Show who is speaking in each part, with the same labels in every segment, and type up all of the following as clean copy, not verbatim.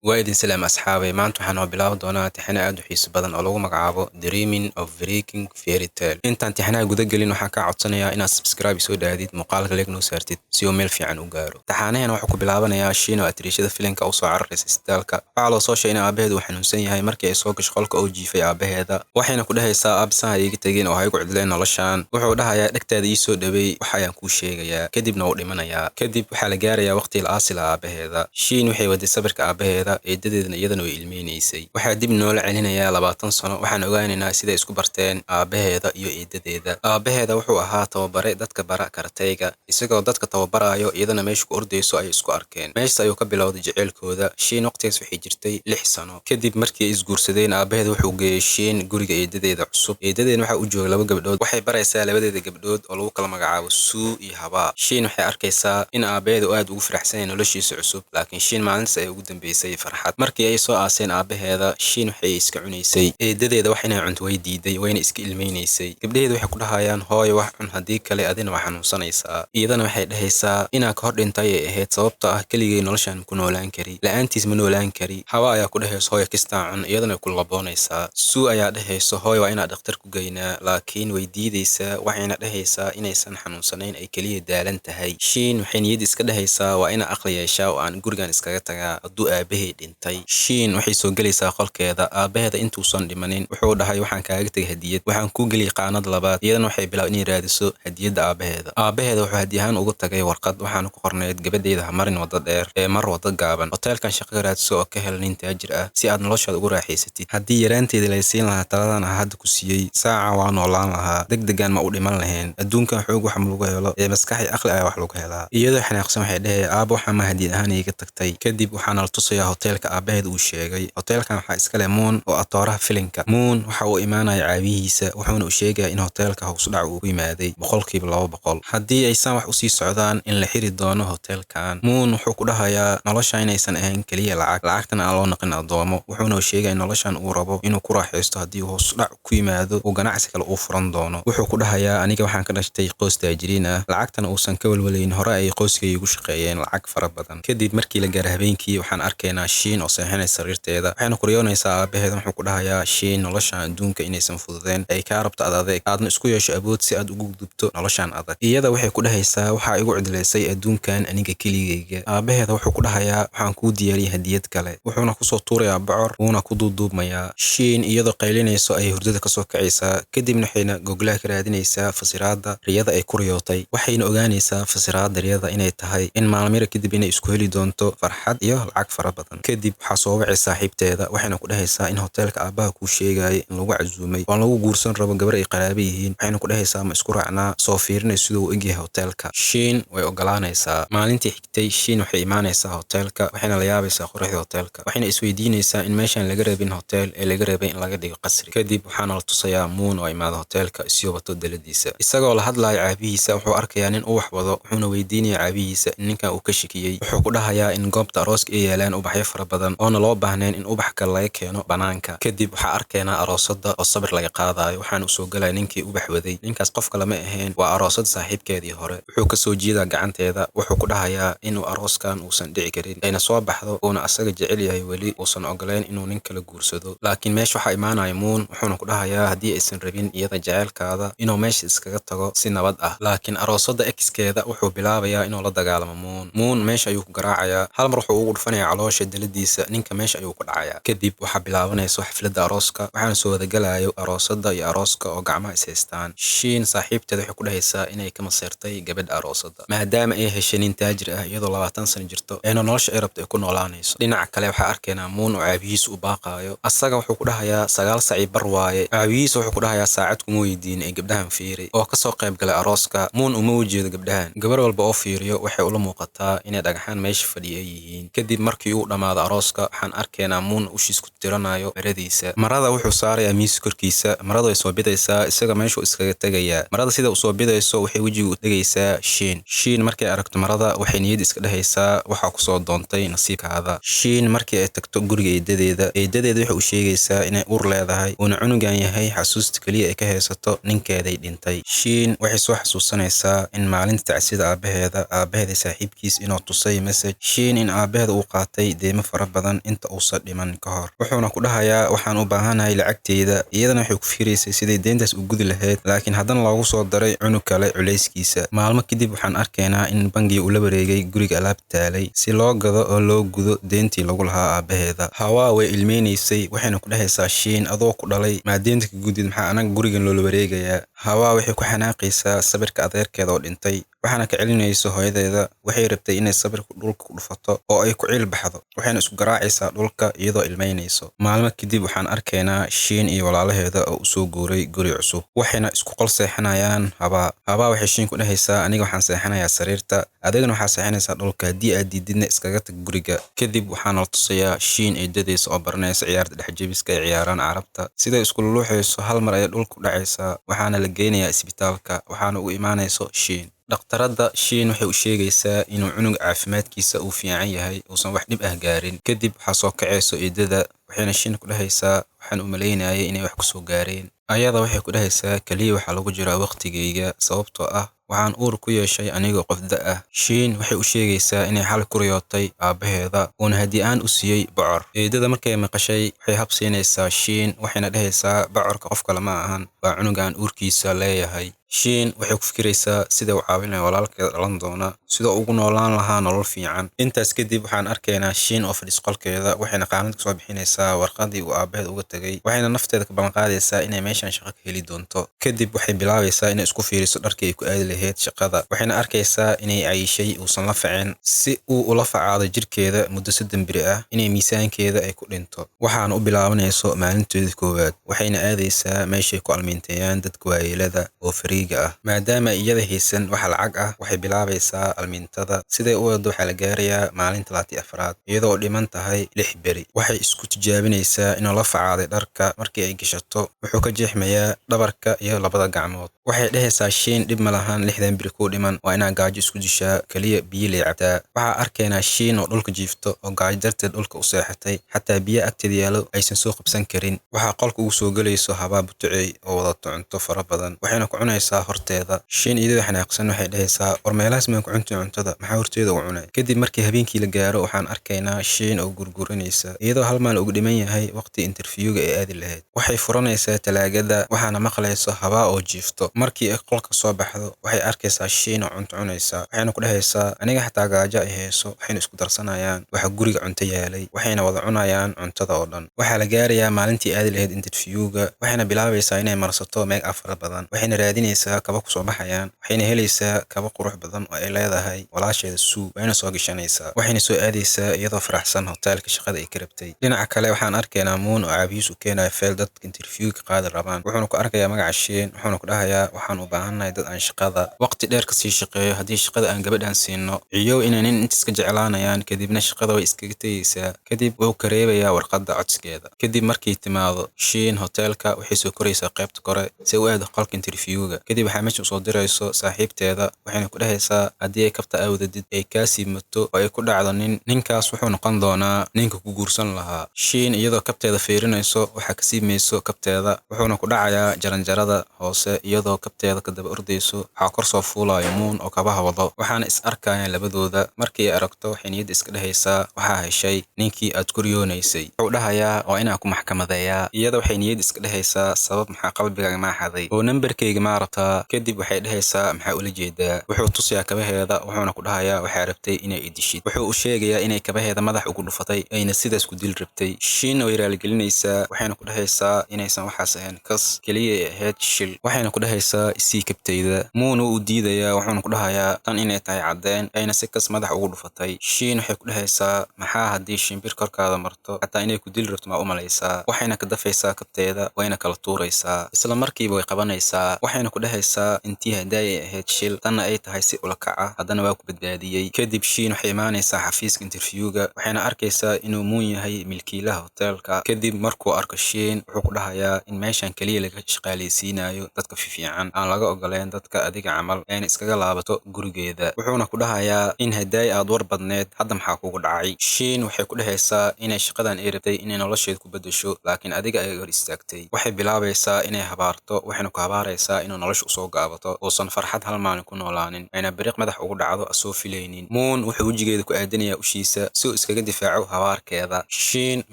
Speaker 1: Waa idin salaam asxaabay. Maanta waxaan noo bilaabi doonaa tixane aad u xiiso badan oo lagu magacaabo Dreaming of Freaking Fairy Tale. Intaan tixanaha guda gelin, waxaan kaa codsanayaa inaad subscribe soo dhaadid, muuqaalka like noo saartid si uu meel fiican u gaaro. Taxanahan wuxuu ku bilaabanayaa Shiin oo atariishada filimka u soo cararaysa isbitaalka. Waxaa loo soo sheegay in aabaheed uu xanuunsan yahay. Markii ay soo gasho qolka oo jiifay aabaheeda, waxayna ku dhahaysaa: "Aabisan ha iiga tegin oo ha igu cidleen noloshan." Wuxuu dhahayaa: "Dhegtaada ii soo dhaweey, wax ayaan kuu sheegayaa." Kadibna wuu dhimanayaa. Kadib waxaa la gaarayaa waqtigii la aasi lahaa aabaheeda. Shiin waxay waday sawirka aabaheeda, eedadeedna iyadana way ilmeynaysay. Waxaa dib noola celinayaa 20 sano. Waxaan ogaanaynaa siday isku barteen aabaheeda iyo eedadeeda. Aabaheeda wuxuu ahaa tababare dadka bara karatayga. Isagoo dadka tababarayo, iyadana meesha ku ordayso ayay isku arkeen. Meeshas ayuu ka bilowday jaceylkooda. Shiin waqtigaas waxay jirtay 6 sano. Kadib markii ay isguursadeen, aabaheeda wuxuu geeyey Shiin guriga eedadeeda cusub. Eedadeena waxaa u jooga laba gabdhood. Waxay baraysaa labadeeda gabdhood oo lagu kala magacaabo Suu iyo Habaa. Shiin waxay arkaysaa in aabaheeda uu aad ugu faraxsan yahay noloshiisa cusub, laakiin Shiin maalintaas ay ugu dambeysay farxad. Markii ay soo aaseen aabaheeda, Shiin waxay iska cunaysay. Eedadeeda wax inay cunto way diiday, wayna iska ilmeynaysay. Gabdhaheeda waxay ku dhahayaan: "Hooyo, wax cun, haddii kale adina waa xanuunsanaysaa." Iyadana waxay dhahaysaa inaa ka hor dhintay ay ahayd, sababta ah keligay noloshan ku noolaan kari, la-aantiis ma noolaan kari. Hawa ayaa ku dhahayso: "Hooyo, kistaa cun." Iyadana way ku laboonaysaa. Suu ayaa dhahayso: "Hooyo, waa inaa dhakhtar ku geynaa." Laakiin way diidaysaa, waxayna dhahaysaa inaysan xanuunsanayn, ay keliya daalan tahay. Shiin waxay niyad iska dhahaysaa: "Waa inaa aqli yeeshaa oo aan gurigan iskaga tagaa hadduu aabahay dhintay." Shiin waxay soo gelaysaa qolkeeda. Aabaheeda intuusan dhimanin wuxuu dhahay: "Waxaan kaaga tegay hadiyad, waxaan kuu geliyay qaanad labaad." Iyadana waxay bilaabay inay raadiso hadiyadda aabaheeda. Aabaheeda wuxuu hadiy ahaan ugu tagay warqad, waxaana ku qornayd: "Gabadheyda, ha marin waddo dheer ee mar waddo gaaban. Hoteelkan shaqo ka raadso oo ka hel nin taajir ah si aad noloshaada ugu raaxaysatid. Haddii yaraanteeda laysiin lahaa taladan ah hadda ku siiyey, saaca waa noolaan lahaa, degdegan ma u dhiman lahayn. Adduunkan xoog wax ma lagu helo ee maskax iyo aqli ayaa wax lagu helaa." Iyadoo xanaaqsan waxay dhahay: "Aaba, waxaa ma hadiyad ahaan iiga tagtay?" Kadib waxaana la tusayaa hoteelka aabaheed uu sheegay. Hoteelkan waxaa iska leh Moon oo atooraha filimka. Moon waxa uu imaanaya caawihiisa, wuxuuna u sheegaya in hoteelka hoos u dhac uu ku yimaaday 200%, haddii aysan wax usii socdaan in la xiri doono hoteelkan. Moon wuxuu ku dhahayaa nolosha inaysan ahayn keliya lacag, lacagtana aan loo naqin addoomo. Wuxuuna u sheegaya in noloshan uu rabo inuu ku raaxaysto, haddii hoos u dhac ku yimaado uu ganacsi kale uu furan doono. Wuxuu ku dhahayaa: "Aniga waxaan ka dhashtay qoys taajiriin ah," lacagtana uusan ka walwalayn, hore ay qoyskay ugu shaqeeyeen lacag fara badan. Kadib markii la gaaro habeenkii, waxaan arkaynaa Shiin oo seexanaysa sariirteeda, waxayna kuriyoonaysaa aabaheeda. Wuxuu ku dhahayaa Shiin noloshan adduunka inaysan fududeen, ay kaa rabto ad adeeg, aadna isku yeesho awood si aad ugu gudubto noloshan adag. Iyada waxay ku dhahaysaa: "Waxaa igu cidlaysay adduunkan aniga keligayga." Aabaheeda wuxuu ku dhahayaa: "Waxaan kuu diyaariyay hadiyad kale." Wuxuuna kusoo tuurayaa bocor, wuuna ku duuduubmayaa. Shiin iyadoo qaylinayso ayay hurdada kasoo kacaysaa. Kadibna waxayna goglaha ka raadinaysaa fasiraadda riyada ay ku riyootay. Waxayna ogaanaysaa fasiraadda riyada inay tahay in maalmira kadib inay isku heli doonto farxad iyo lacag fara badan. Kadib waxaa soo wacay saaxiibteeda, waxayna ku dhahaysaa in hoteelka aabaha kuu sheegaya in lagu casuumay oo lagu guursan rabo gabar ay qaraaba yihiin. Waxayna ku dhahaysaa: "Ma isku raacnaa soo fiirinay siduu u egyahay hoteelka?" Shiin way ogolaanaysaa. Maalintii xigtay Shiin waxay imaanaysaa hoteelka, waxayna la yaabaysaa quruxda hoteelka, waxayna isweydiinaysaa in meeshan laga rabin hotel ee laga rabay in laga dhigo qasri. Kadib waxaana la tusayaa Moon oo imaada hoteelka isiyoo wato daladiisa. Isagoo la hadlayo caabihiisa, wuxuu arkayaa nin ubax wado, wuxuuna weydiinayaa caabihiisa in ninkan uu ka shakiyey. Wuxuu ku dhahayaa in goobta arooska ay yaalaan ubaxyo fara badan oona loo baahnayn in ubax kale laga keeno banaanka. Kadib waxaa arkaynaa aroosada oo sawir laga qaadayo, waxaana usoo galaya ninkii ubax waday. Ninkaas qof kale ma ahayn, waa aroosada saaxiibkeedii hore. Wuxuu kasoo jiidaa gacanteeda, wuxuu ku dhahayaa inuu arooskan uusan dhici karin, ayna soo baxdo uuna asaga jecel yahay, weli uusan ogoleyn inuu nin kala guursado. Laakiin meesha waxaa imaanaya Moon, wuxuuna ku dhahayaa haddii aysan rabin iyada jaceylkaada inuu meesha iskaga tago si nabad ah. Laakiin aroosada exkeeda wuxuu bilaabayaa inuu la dagaalamo Moon. Moon meesha ayuu ku garaacayaa. Hal mar wuxuu ugu dhufanayaa caloosha daladiisa. Ninka meesha ayuu ku dhacayaa. Kadib waxaa bilaabanayso xafladda arooska, waxaana soo wadagalayo aroosada iyo arooska oo gacmaha is haystaan. Shiin saaxiibteeda waxay ku dhahaysaa inay ka maseertay gabadha aroosada, maadaama ay heshay nin taajir ah iyadoo 20 sano jirto, eena nolosha ay rabto ay ku noolaanayso. Dhinaca kale waxaa arkaynaa Moon oo caabihiisa u baaqaayo. Asaga wuxuu ku dhahayaa: "9 saac iyo bar waaye." Caabihiisa wuxuu ku dhahayaa: "Saacad kuma weydiin ee gabdhahan fiiri oo kasoo qayb galay arooska." Moon uma ujeedo gabdhahan. Gabar walba oo fiiriyo waxay ula muuqataa inay dhagxaan meesha fadhiya ay yihiin. Kadib markii uu dhammaado arooska, waxaan arkaynaa Moon ushiis ku tiranayo maradiisa. Marada wuxuu saarayaa miis korkiisa. Marada way soo bidaysaa, isaga meeshuu iskaga tegayaa. Marada sida usoo bidayso waxay wejiga u dhegaysaa Shiin. Shiin markay aragto marada, waxay niyad iska dhahaysaa: "Waxaa kusoo doontay nasiibkaada." Shiin markii ay tagto guriga eedadeeda, eedadeeda waxay u sheegaysaa inay uur leedahay, uuna cunugan yahay xasuusta keliya ay ka haysato ninkeeday dhintay. Shiin waxay soo xasuusanaysaa in maalinta tacsida aabaheeda, aabaheeda saaxiibkiis inuu tusay message Shiin in aabaheeda uu qaatay. deymo fara badan inta uusan dhiman ka hor. Wuxuuna ku dhahayaa waxaan u baahanahay lacagteyda. Iyadana waxay ku fikireysay siday deyntaas u gudi lahayd, laakiin haddana loogu soo daray cunug kale culayskiisa. Maalmo kadib waxaan arkaynaa in bangiga uu la wareegay guriga alaab taalay si loo gado oo loo gudo deyntii lagu lahaa aabaheeda. Hawaa way ilmeynaysay, waxayna ku dhahaysaa Shiin adoo ku dhalay maa deynta ka gudid, maxaa anaga gurigan loola wareegayaa? Hawaa waxay ku xanaaqaysaa sawirka adeerkeeda oo dhintay, waxaana ka celinayso hooyadeeda. Waxay rabtay inay sawirka dhulka ku dhufato oo ay ku ciil baxdo, waxayna isku garaacaysaa dhulka iyadoo ilmeynayso. Maalmo kadib waxaan arkaynaa Shiin iyo walaalaheeda oo u soo guuray guri cusub, waxayna isku qol seexanayaan Habaa. Habaa waxay Shiin ku dhahaysaa aniga waxaan seexanayaa sariirta, adigana waxaa seexanaysaa dhulka, haddii aad diididna iskaga tag guriga. Kadib waxaana la tusayaa Shiin eedadeysa oo baranaysa ciyaarta dhexjebiska ay ciyaaraan Carabta. Siday isku luluuxayso hal mar ayay dhulka ku dhacaysaa, waxaana la geynayaa isbitaalka, waxaana u imaanayso Shiin. Dhakhtaradda Shiin waxay u sheegaysaa inuu cunug caafimaadkiisa uu fiican yahay, uusan wax dhib ah gaarin. Kadib waxaa soo kacayso eedada, waxayna Shiin ku dhahaysaa waxaan u malaynayay inay wax kusoo gaareen. Ayada waxay ku dhahaysaa kaliya waxaa lagu jiraa waqtigeyga, sababtoo ah waxaan uur ku yeeshay anigoo qof da' ah. Shiin waxay u sheegaysaa inay xal ku riyootay aabaheeda uuna haddii aan u siiyey bocor. Eedada markay maqashay waxay hab siinaysaa Shiin, waxayna dhahaysaa bocorka qof kale ma ahan, waa cunugan uurkiisa leeyahay. Shiin waxay ku fikiraysaa sida uu caawinayo walaalkeeda dhalan doona, sida ugu noolaan lahaa nolol fiican. Intaas kadib waxaan arkaynaa Shiin oo fadhiis qolkeeda, waxayna qaanad kasoo bixinaysaa warqadii uu aabaheed uga tagay, waxayna nafteeda ka ballanqaadaysaa inay meeshan shaqo ka heli doonto. Kadib waxay bilaabaysaa inay isku fiiriso dharkii ay ku aadi lahayd shaqada, waxayna arkaysaa inay cayishay uusan la facin si uu ula facaado jirkeeda muddo 30 beri ah inay miisaankeeda ay ku dhinto. Waxaana u bilaabanayso maalinteeda koowaad, waxayna aadaysaa meeshay ku almiinteeyaan dadka waayeelada oo fariiga ah. Maadaama iyada haysan wax lacag ah, waxay bilaabaysaa almiintada. Siday u wado waxaa la gaarayaa maalinta 24aad iyadoo dhiman tahay 6 beri. Waxay isku tijaabinaysaa inuu la facaaday dharka. Markii ay gashato wuxuu ka jeexmayaa dhabarka iyo labada gacmood. Waxay dhahaysaa Shiin dhib ma lahan, 60 beri kuu dhiman, waa inaa gaajo isku dishaa, kaliya biyo lay cabtaa. Waxaa arkaynaa Shiin oo dhulka jiifto oo gaajo darteed dhulka u seexatay, xataa biyo agteeda yaalo aysan soo qabsan karin. Waxaa qolka ugu soo gelayso Habaa Butucey oo wadato cunto fara badan, waxayna ku cunaysaa horteeda. Shiin iyadoo xanaaqsan waxay dhahaysaa war meelahaas maan ku cuntay cuntada, maxaa horteeda u cunay? Kadib markii habeenkii la gaaro waxaan arkaynaa Shiin oo gurguranaysa iyadoo hal maal ugu dhiman yahay waqti interviewga ay aadi lahayd. Waxay furanaysaa talaagada, waxaana maqlayso Habaa oo jiifto. Markii ay qolka soo baxdo waxay arkaysaa Shiin oo cunto cunaysa, waxayna ku dhahaysaa aniga xataa gaajo ay hayso. Waxayna isku darsanayaan waxa guriga cunto yaalay, waxayna wada cunayaan cuntada oo dhan. Waxaa la gaarayaa maalintii aadi lahayd interviewga, waxayna bilaabaysaa inay marsato make up fara badan, waxayna raadinaysaa kaba kusoo baxayaan, waxayna helaysaa kaba qurux badan oo ay leedahay walaasheeda Suu, wayna soo gashanaysaa. Waxayna soo aadaysaa iyadoo faraxsan hoteelka shaqada ay ka rabtay. Dhinaca kale waxaan arkaynaa Moon oo caabihiis u keenaya feel dadka interviewga ka qaadi rabaan. Wuxuuna ku arkayaa magaca Shiin, wuxuuna ku dhahayaa waxaan u baahannahay dad aan shaqada waqti dheer kasii shaqeeyo. Haddii shaqada aan gabadhan siino ciyow inay nin inta iska jeclaanayaan, kadibna shaqada way iskaga tegaysaa. Kadib wuu ka reebayaa warqadda codskeeda. Kadib markay timaado Shiin hoteelka waxay soo koraysaa qaybta kore si u aado qolka interviewga. Kadib waxaa meesha usoo dirayso saaxiibteeda, waxayna ku dhahaysaa haddii ay kabta aawadadid ay kaa siimato oo ay ku dhacdo nin, ninkaas wuxuu noqon doonaa ninka ku guursan lahaa. Shiin iyadoo kabteeda fiirinayso waxaa ka siimayso kabteeda, wuxuuna ku dhacayaa jaranjarada hoose iyadoo kabteeda ka daba ordayso. Waxaa kor soo fuulayo Moon oo kabaha wado, waxaana is arkayaan labadooda. Markii ay aragto waxay niyadda iska dhahaysaa waxaa heshay ninkii aad ku riyoonaysay. Wuxuu dhahayaa waa inaan ku maxkamadeeyaa. Iyada waxay niyadda iska dhahaysaa sabab maxaa qalbigaaga maa xaday oo nambarkayga maa rabtaa. Kadib waxay dhahaysaa maxaa ula jeedaa. Wuxuu tusayaa kabaheeda, wuxuuna ku dhahayaa waxaa rabtay inay idishid. Wuxuu u sheegayaa inay kabaheeda madax ugu dhufatay ayna sidaas ku dil rabtay. Shiin way raaligelinaysaa, waxayna ku dhahaysaa inaysan waxaas ahayn kas, kaliya ay ahayd shil. Waxayna ku dhahaysaa isii kabtayda. Moon wuu u diidayaa, wuxuuna ku dhahayaa tan inay tahay caddeen ayna si kas madax ugu dhufatay. Shiin waxay ku dhahaysaa maxaa haddii shimbir korkaada marto xataa inay ku dil rabto maa u malaysaa. Waxayna ka dafaysaa kabteeda, wayna kala tuuraysaa. Isla markiiba way qabanaysaa, waxayna ku dhahaysaa intii haddaay ay ahayd shil, tanna ay tahay si ula kac ah, haddana waa ku badbaadiyey. Kadib Shiin waxay imaanaysaa xafiiska interviewga, waxayna arkaysaa inuu Moon yahay milkiilaha hoteelka. Kadib markuu arko Shiin wuxuu ku dhahayaa in meeshan kaliya laga shaqaaleysiinayo dadka fiifiican, aan laga ogoleen dadka adiga camal, ayna iskaga laabato gurigeeda. Wuxuuna ku dhahayaa in haddaay aad war badneed hadda maxaa kugu dhacay. Shiin waxay ku dhahaysaa inay shaqadan ay rabtay inay nolosheeda ku beddesho, laakiin adiga ay hor istaagtay. Waxay bilaabaysaa inay habaarto, waxayna ku habaaraysaa inuu nolosha nolosha usoo gaabato, uusan farxad hal maalin ku noolaanin, ayna biriq madax ugu dhacdo asoo filaynin. Moon wuxuu wejigeeda ku aadinayaa ushiisa si uu iskaga difaaco habaarkeeda. Shiin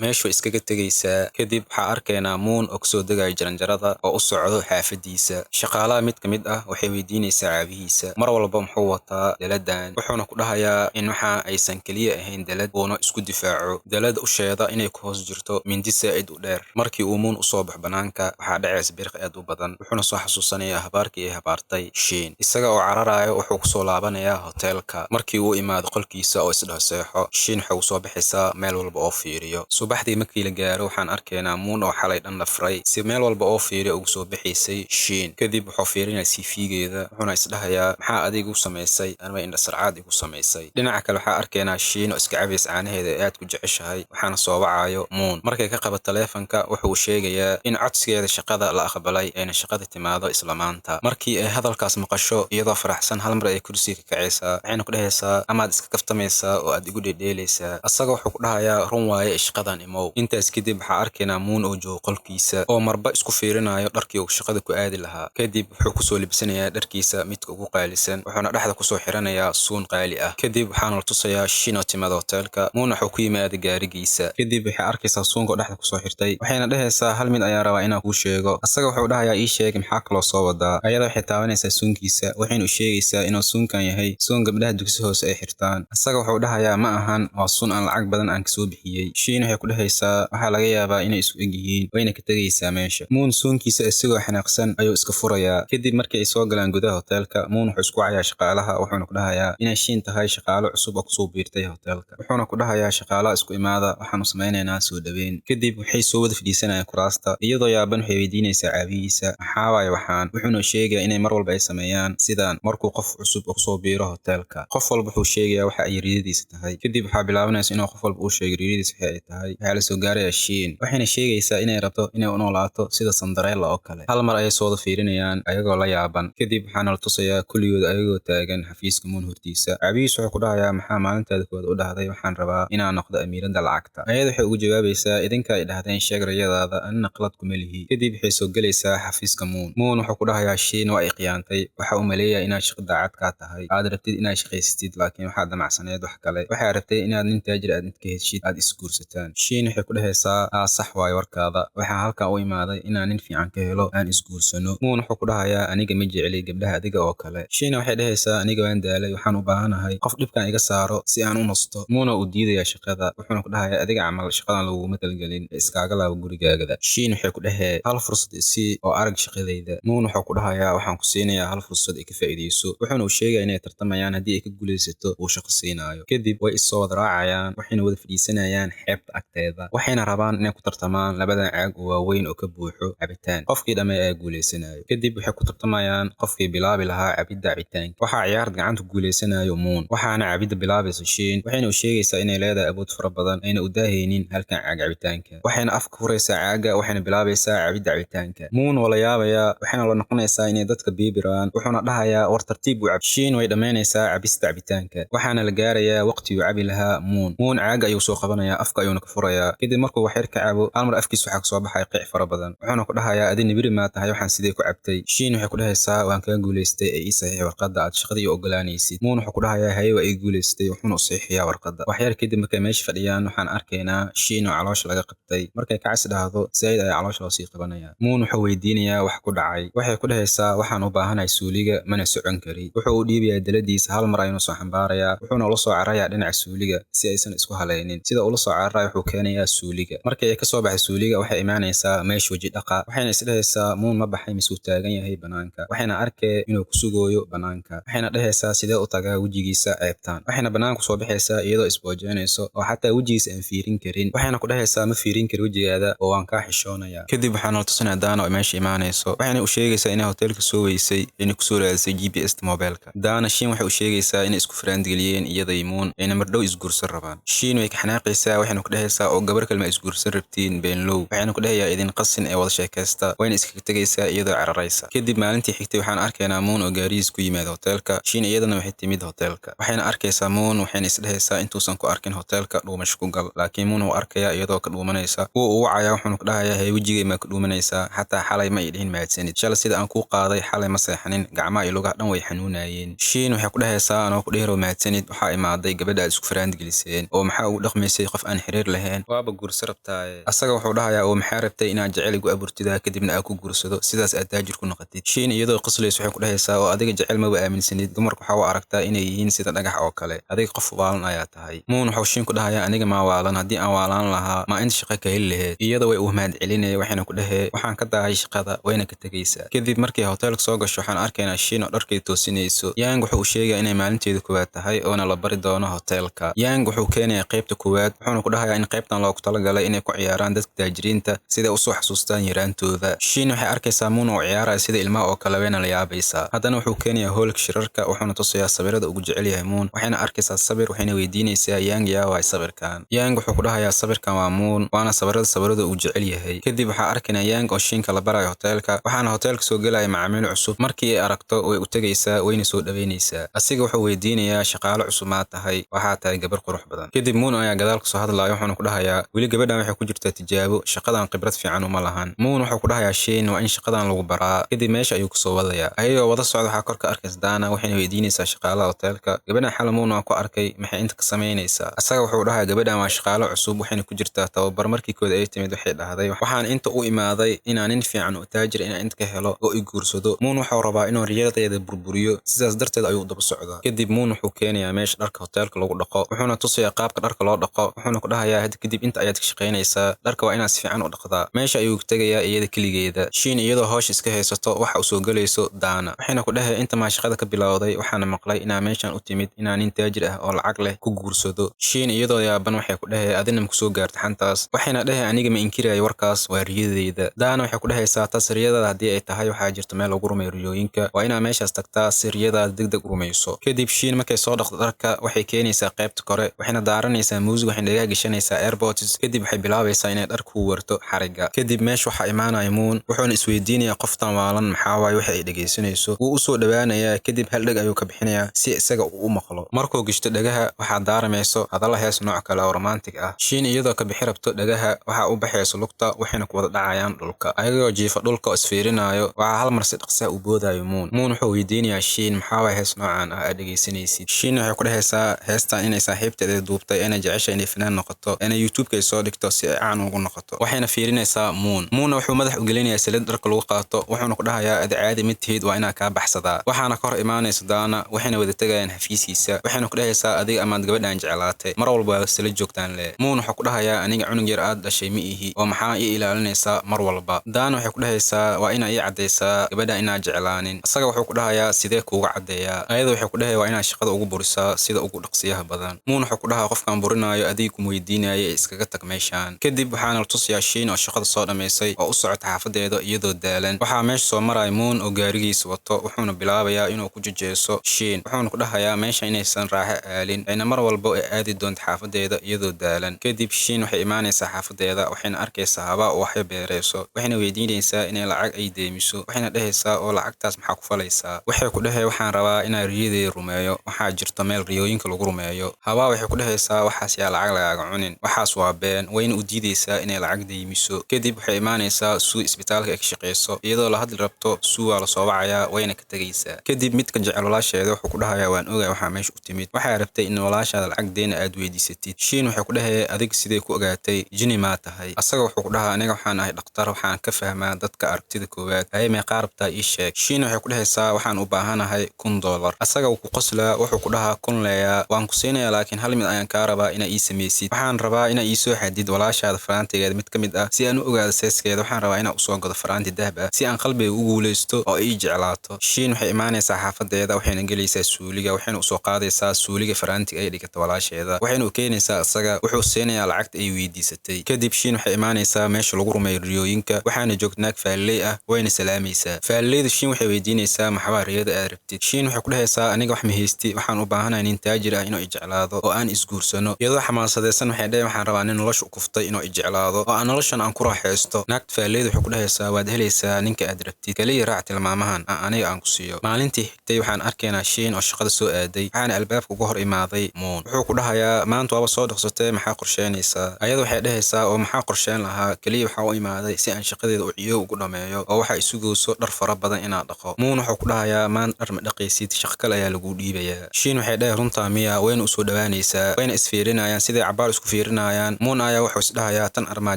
Speaker 1: meeshuu iskaga tegaysaa. Kadib waxaa arkaynaa Moon oo kasoo degaya jaranjarada oo u socdo xaafadiisa. Shaqaalaha mid ka mid ah waxay weydiinaysaa caabihiisa mar walba muxuu wataa daladan, wuxuuna ku dhahayaa in waxa aysan keliya ahayn dalad uuna isku difaaco, dalada usheeda inay ku hoos jirto mindi saa'id u dheer. Markii uu Moon usoo baxo banaanka, waxaa dhacaysa biriq aad u badan, wuxuuna soo xasuusanayaa habaarkii ay habaartay Shiin. Isaga oo cararayo wuxuu kusoo laabanayaa hoteelka. Markii uu imaado qolkiisa oo isdhaho seexo, Shiin waxay usoo baxaysaa meel walba oo fiiriyo. Subaxdii markii la gaaro, waxaan arkaynaa Moon oo xalay dhan dhafray si meel walba oo fiiriyo ugu soo baxaysay Shiin. Kadib wuxuu fiirinayaa CV-geeda, wuxuuna isdhahayaa maxaa adiga u samaysay anba indha sarcaad igu samaysay. Dhinaca kale waxaa arkaynaa Shiin oo iska cabaysa caanaheeda ee aad ku jeceshahay, waxaana soo wacayo Moon. Markay ka qabato taleefanka, wuxuu sheegayaa in codsigeeda shaqada la aqbalay, ayna shaqada timaado isla maanta. Markii ay hadalkaas maqasho, iyadoo faraxsan hal mar ay kursiga ka kacaysaa, waxayna ku dhahaysaa amaad iska kaftamaysaa oo aad igu dheedheelaysaa. Asaga wuxuu ku dhahayaa run waaye ee shaqadan imow. Intaas kadib waxaa arkaynaa Moon oo joogo qolkiisa oo marba isku fiirinayo dharkii uu shaqada ku aadi lahaa. Kadib wuxuu kusoo libsanayaa dharkiisa midka ugu qaalisan, wuxuuna dhexda kusoo xiranayaa suun qaali ah. Kadib waxaana la tusayaa Shiin oo timaada hoteelka. Moon wuxuu ku yimaada gaarigiisa. Kadib waxay arkaysaa suunka oo dhexda kusoo xirtay, waxayna dhahaysaa hal mid ayaa rabaa inaan kuu sheego. Asaga wuxuu dhahayaa ii sheeg, maxaa kaloo soo wadaa? Ayada waxay taabanaysaa suunkiisa, waxayna u sheegaysaa inuu suunkan yahay suun gabdhaha dugsi hoose ay xirtaan. Asaga wuxuu dhahayaa ma ahan, waa suun aan lacag badan aan kasoo bixiyey. Shiin waxay ku dhahaysaa waxaa laga yaabaa inay isku eg yihiin, wayna ka tegaysaa meesha. Moon suunkiisa isagoo xanaaqsan ayuu iska furayaa. Kadib markii ay soo galaan gudaha hoteelka, Moon wuxuu isku wacayaa shaqaalaha, wuxuuna ku dhahayaa inay Shiin tahay shaqaalo cusub oo kusoo biirtay hoteelka. Wuxuuna ku dhahayaa shaqaalaha isku imaada, waxaanu samaynaynaa soo dhaweyn. Kadib waxay soo wada fadhiisanayaan kuraasta. Iyadoo yaaban waxay weydiinaysaa caabihiisa maxaa waaye waxaan, wuxuuna sheegayaa inay mar walba ay sameeyaan sidaan markuu qof cusub oo kusoo biiro hoteelka. Qof walba wuxuu sheegayaa waxa ay riyadiisa tahay. Kadib waxaa bilaabanaysa inuu qof walba uu sheego riyadiisa waxa ay tahay. Waxaa la soo gaarayaa Shiin, waxayna sheegaysaa inay rabto inay u noolaato sida Cinderella oo kale. Hal mar ayay soo wada fiirinayaan ayagoo la yaaban. Kadib waxaana la tusayaa kulligood ayagoo taagan xafiiska Moon hortiisa. Caabihiis wuxuu ku dhahayaa maxaa maalintaada koowaad u dhahday waxaan rabaa inaan noqdo amiiradda lacagta. Ayada waxay ugu jawaabaysaa idinka ay dhahdeen sheeg riyadaada, anina qalad kuma lihi. Kadib waxay soo gelaysaa xafiiska Moon. Moon wuxuu ku dhahayaa Shiin waa ay khiyaantay, waxa uu maleeyaa inaad shaqo daacad kaa tahay, aad rabtid inaad shaqaysatid, laakiin waxaad damacsaneed wax kale, waxaa rabtay inaad nin taajir aad inta ka heshid aad isguursataan. Shiin waxay ku dhahaysaa aa sax waayo warkaada, waxaa halkan u imaaday inaan nin fiican ka helo aan isguursano. Moon wuxuu ku dhahayaa aniga ma jecli gabdhaha adiga oo kale. Shiina waxay dhahaysaa aniga waan daalay, waxaan u baahanahay qof dhibkan iga saaro si aan u nasto. Moon uu diidayaa shaqada, wuxuuna ku dhahayaa adiga camal shaqadan laguguma talgelin ee iskaaga laabo gurigaagada. Shiin waxay ku dhahee hal fursad isii oo arag shaqadayda. Moon wuxuu ku dhahayaa waxaan ku siinayaa hal fursad ay ka faa'iidayso, wuxuuna u sheegayaa inay tartamayaan, haddii ay ka guulaysato uu shaqo siinaayo. Kadib way is soo wada raacayaan, waxayna wada fadhiisanayaan xeebta agteeda, waxayna rabaan inay ku tartamaan labadan caag oo waaweyn oo ka buuxo cabitaan, qofkii dhammeeya ayaa guulaysanayo. Kadib waxay ku tartamayaan qofkii bilaabi lahaa cabidda cabitaanka. Waxaa ciyaarta gacanta ku guulaysanayo Moon, waxaana cabidda bilaabaysa Shiin, waxayna u sheegaysaa inay leedahay awood fara badan ayna u daahaynin halkan caag cabitaanka. Waxayna afka furaysaa caaga, waxayna bilaabaysaa cabidda cabitaanka. Moon waa la yaabayaa, waxayna la noqonaysaa inay dadka biibiraan, wuxuuna dhahayaa war tartiib u cab. Shiin way dhammaynaysaa cabista cabitaanka, waxaana la gaarayaa waqtiguu cabi lahaa Moon. Moon caaga ayuu soo qabanayaa, afka ayuuna ka furayaa. Kadib markuu wax yar ka cabo, hal mar afkiisa waxaa kasoo baxaya qiic fara badan, wuxuuna ku dhahayaa adi nibiri maa tahay, waxaan sidee ku cabtay? Shiin waxay ku dhahaysaa waan kaga guulaystay ee ii saxiix warqadda aad shaqada ii ogolaanaysid. Moon wuxuu ku dhahayaa haye waa ii guulaystay, wuxuuna u saxiixayaa warqadda. Wax yar kadib markay meesha fadhiyaan, waxaan arkaynaa Shiin oo caloosha laga qabtay. Markay kacis dhahdo zaid ayaa caloosha loo sii qabanaya. Moon wuxuu weydiinayaa wax ku dhacay. Waxay ku dhahaysaa waxaan u baahanahay suuliga, mana socon kari. Wuxuu u dhiibayaa daladiisa, hal mar ayuuna soo xambaarayaa, wuxuuna ula soo cararayaa dhinaca suuliga si aysan isku halaynin. Sida ula soo cararayo wuxuu keenayaa suuliga. Markii ay kasoo baxay suuliga, waxay imaanaysaa meesha weji dhaqa, waxayna isdhahaysaa Moon ma baxay mise uu taagan yahay banaanka. Waxayna arkee inuu ku sugooyo banaanka, waxayna dhahaysaa sidee u tagaa wejigiisa ceebtaan. Waxayna banaanka kusoo baxaysaa iyadoo isboojeynayso oo xataa wejigiisa aan fiirin karin. Waxayna ku dhahaysaa ma fiirin kari wejigaada oo waan kaa xishoonayaa. Kadib waxaana la tusinaya Daana oo meesha imaanayso, waxayna u sheegaysaa inay hoteelka soo weysay inay kusoo raadisay GPS ta moobeelka. Daana Shiin waxay u sheegaysaa inay isku faraangeliyeen iyada iyo Moon, ayna mardhow isguursan rabaan. Shiin way ka xanaaqaysaa, waxayna ku dhahaysaa oo gabar kale ma isguursan rabtiin beenlow. Waxayna ku dhahayaa idin qasin ee wada sheekaysta, wayna iskaga tegaysaa iyadoo cararaysa. Kadib maalintii xigtay waxaan arkaynaa Moon oo gaarigiis ku yimaada hoteelka. Shiin iyadana waxay timid hoteelka, waxayna arkaysaa Moon, waxayna isdhahaysaa intuusan ku arkin hoteelka dhuumasho ku gal, laakiin Moon wuu arkayaa iyadoo ka dhuumanaysa. Wuu u wacayaa, wuxuuna ku dhahayaa hey wejigay maa ka dhuumanaysaa, xataa xalay ma ii dhihin mahadsanid, shalay sida aan aan kuu qaaday xalay ma seexanin, gacmaha iyo lugaha dhan way xanuunayeen. Shiin waxay ku dhahaysaa anoo ku dheerow mahadsanid, waxaa imaaday gabadha aad isku faraand geliseen oo maxaa ugu dhaqmaysay qof aan xiriir lahayn, waaba guursa rabtaaye. Asaga wuxuu dhahayaa oo maxaa rabtay inaad jecel igu abuurtidaa kadibna aad ku guursado sidaas aad taajir ku noqotid. Shiin iyadoo qoslaysa waxay ku dhahaysaa oo adiga jecel maba aaminsanid, dumarku waxaa u aragtaa inay yihiin sida dhagax oo kale, adiga qof waalan ayaa tahay. Muun wuxuu Shiin ku dhahayaa aniga maa waalan, haddii aan waalaan lahaa maa inta shaqo ka heli lahayd. Iyada way u mahad celinaya waxayna ku dhahee waxaan ka daahay shaqada, wayna ka tegaysaa. Kadib markay hoteelka soo gasho waxaan arkaynaa Shiin oo dharkay toosinayso. Yang wuxuu u sheegayaa inay maalinteeda koowaad tahay oona la bari doono hoteelka. Yang wuxuu keenayaa qaybta koowaad, wuxuuna ku dhahayaa in qaybtan loogu talagalay inay ku ciyaaraan dadka taajiriinta siday usoo xasuustaan yaraantooda. Shiin waxay arkaysaa Muun oo ciyaaraya sida ilmaha oo kale, wayna la yaabaysaa. Haddana wuxuu keenayaa hoolka shirarka, wuxuuna tusayaa sawirada ugu jecel yahay Muun, waxayna arkaysaa sawir, waxayna weydiinaysaa Yang yaa waay sawirkan. Yang wuxuu ku dhahayaa sawirkan waa Muun, waana sawirada uu jecel yahay. Kadib waxaa arkaynaa Yang oo Shiinka la barayo hoteelka, waxaana hoteelka soo gelaya macaamiil cusub. Markii ay aragto way u tegaysaa wayna soo dhaweynaysaa. Asiga wuxuu weydiinayaa shaqaale cusub maa tahay, waxaa tahay gabar qurux badan. Kadib Muun ayaa gadaal kasoo hadlaya, wuxuuna ku dhahayaa weli gabadhan waxay ku jirtaa tijaabo, shaqadan khibrad fiican uma lahan. Muun wuxuu ku dhahayaa Shiin waa in shaqadan lagu baraa. Kadib meesha ayuu kusoo wadayaa. Ayagoo wada socda waxaa kor ka arkaysa Daana, waxayna weydiinaysaa shaqaalaha hoteelka gabadhan xal Muun waan ku arkay, maxay inta ka samaynaysaa? Asaga wuxuu dhahayaa gabadhan waa shaqaale cusub, waxayna ku jirtaa tababar. Markii kooda ay timid waxay dhahday waxaan inta u imaaday inaan nin fiican oo taajir inaan inta ka helo oo i guursado. Muun wuxuu rabaa inuu riyadeeda burburiyo, sidaas darteed ayuu daba socdaa. Kadib Muun wuxuu keenayaa meesha dharka hoteelka lagu dhaqo, wuxuuna tusayaa qaabka dharka loo dhaqo, wuxuuna ku dhahayaa hadda kadib inta ayaad ka shaqaynaysaa, dharka waa inaad si fiican u dhaqdaa. Meesha ayuu tegayaa iyada keligeeda. Shiin iyadoo hawsha iska haysato waxa u soo gelayso Daana, waxayna ku dhahay inta maa shaqada ka bilowday, waxaana maqlay inaa meeshan u timid inaa nin taajir ah oo lacag leh ku guursado. Shiin iyadoo yaaban waxay ku dhahay adina ma kusoo gaarta xantaas, waxayna dhahay aniga ma inkirayo warkaas, waa riyadeyda. Daana waxay ku dhahaysaa taas riyadaada haddii ay tahay waxaa jirta meel lagu rumeeyo riyooyinka, waa inaa meeshaas tagtaa si riyadaada degdeg u rumayso. Kadib Shiin markay soo dhaqdo dharka waxay keenaysaa qaybta kore, waxayna daaranaysaa muusig, waxayna dhagaha gashanaysaa airpods. Kadib waxay bilaabaysaa inay dhar ku warto xariga. Kadib meesha waxaa imaanaya Muun, wuxuuna isweydiinayaa qoftan waalan maxaa waaye waxa ay dhegaysanayso. Wuu usoo dhawaanayaa, kadib hal dheg ayuu ka bixinayaa si isaga uu u maqlo. Markuu gishto dhagaha waxaa daaramayso hadalla hees nooc kale oo romantic ah. Shiin iyadoo ka bixi rabto dhagaha waxaa u baxayso lugta, waxayna ku wada dhacayaan dhulka. Ayagoo jiifa dhulka oo isfiirinayo waxaa hal mar si dhaqso ah u boodayo Muun. Muun wuxuu weydiinayaa Shiin maxaa waaye hees noocan ah aad dhegaysanaysid. Shiin waxay ku dhahaysaa heestan inay saaxiibteeda duubtay, inay jeceshahay inay fanaan noqoto, inay YouTube-ka ay soo dhigto si ay caan ugu noqoto. Waxayna fiirinaysaa Muun. Muunna wuxuu madax u gelinayaa salid dharka lagu qaato, wuxuuna ku dhahayaa ad caadi ma tihid, waa inaa kaa baxsadaa. Waxaana ka hor imaanaysa Daana, waxayna wada tegayaan xafiiskiisa, waxayna ku dhahaysaa adiga amaad gabadhan jeclaatay, mar walba waa sala joogtaan leh. Muun wuxuu ku dhahayaa aniga cunug yar aad dhashay ma ihi, oo maxaa ii ilaalinaysaa mar walba. Daana waxay ku dhahaysaa waa inaa ii caddaysaa gabadha inaa jeclaanin. Asaga wuxuu ku dhahayaa sidee kuuga caddeeyaa. Ayada waxay ku dhahay waa inaa shaqada ugu burisaa sida ugu dhaqsiyaha badan. Muun wuxuu ku dhahaa qofkan burinaayo adiga kuma weydiinaya ee iskaga tag meeshaan. Kadib waxaana la tusayaa Shiin oo shaqada soo dhammaysay oo u socota xaafadeeda iyadoo daalan. Waxaa meesha soo maraya Muun oo gaarigiisa wato, wuxuuna bilaabayaa inuu ku jejeeso Shiin, wuxuuna ku dhahayaa meesha inaysan raaxo aalin, ayna mar walba ay aadi doonto xaafadeeda iyadoo daalan. Kadib Shiin waxay imaanaysaa xaafadeeda, waxayna arkaysaa habaa oo waxay beerayso, waxayna weydiinaysaa inay lacag ay deemiso, waxayna dhahaysaa oo lacagtaas maxaa ku falaysaa. Waxay ku dhahay waxaan rabaa inaan riyadeeda rumeeyo, waxaa jirto meel riyooyinka lagu rumeeyo. Habaa waxay ku dhahaysaa waxaas yaa lacag lagaaga cunin, waxaas waa been, wayna u diidaysaa inay lacag deymiso. Kadib waxay imaanaysaa Suu isbitaalka ay ka shaqeyso, iyadoo la hadli rabto Suu waa lasoo wacayaa, wayna ka tegaysaa. Kadib midka jecel walaasheeda wuxuu ku dhahayaa waan ogahay waxaa meesha u timid, waxaa rabtay in walaashaada lacag deena aad weydiisatid. Shiin waxay ku dhahaya adig sidee ku ogaatay, jini maa tahay? Asaga wuxuu ku dhahaa aniga waxaan ahay dhakhtar, waxaan ka fahmaa dadka aragtida koowaad, haye meeqaa rabtaa ii sheeg. Shiin waxay ku dhahaysaa waxaan u baahanahay $1000. Asaga wuu ku qoslaa, wuxuu ku dhahaa kun leeyaa waan ku siinayaa, laakiin hal mid ayaan kaa rabaa inaa ii samaysid. Waxaan rabaa inaa ii soo xadid walaashaada faraantigeeda mid ka mid ah si aan u ogaado seeskeeda. Waxaan rabaa inaa usoo gado faraanti dahab ah si aan qalbiga u guuleysto oo ii jeclaato. Shiin waxay imaanaysaa xaafadeeda, waxayna gelaysaa suuliga, waxayna usoo qaadaysaa suuliga faraantiga ay dhigata walaasheeda, waxayna u keenaysaa isaga, wuxuu siinayaa lacagta ay weydiisatay. Kadib Shiin waxay imaanaysaa meesha lagu rumeeyo riyooyinka, waxaana joogta naag faalley ah, wayna salaamaysaa. Faalleyda Shiin waxay weydiinaysaa maxaa riyada aad rabtid. Shiin waxay ku dhahaysaa aniga wax ma haysti, waxaan u baahanahay nin taajir ah inuu i jeclaado oo aan isguursano. Iyadoo xamaasadaysan waxay dhahay waxaan rabaa nin nolosha u kuftay inuu i jeclaado oo aan noloshan aan ku raaxaysto. Naagta faalleyda waxay ku dhahaysaa waad helaysaa ninka aad rabtid, kaliya raac tilmaamahan aan aniga aan ku siiyo. Maalintii xigtay waxaan arkaynaa Shiin oo shaqada soo aaday, waxaana albaabka uga hor imaaday Muun. Wuxuu ku dhahayaa maanta waaba soo dhaqsatay, maxaa qorsheynaysaa? Ayada waxay dhahaysaa oo maxaa qorsheyn lahaa, kaliya waxaa u imaaday si aan shaqadeeda u ciyo ugu dhameeyo oo waxaa isugayso sugayso dhar fara badan inaad dhaqo. Muun wuxuu ku dhahayaa maanta dhar ma dhaqaysid, shaqo kale ayaa lagu dhiibayaa. Shiin waxay dhahay runtaa miya, wayna usoo dhawaanaysaa, wayna isfiirinayaan siday cabaar isku fiirinayaan. Muun ayaa wuxuu isdhahayaa tan armaa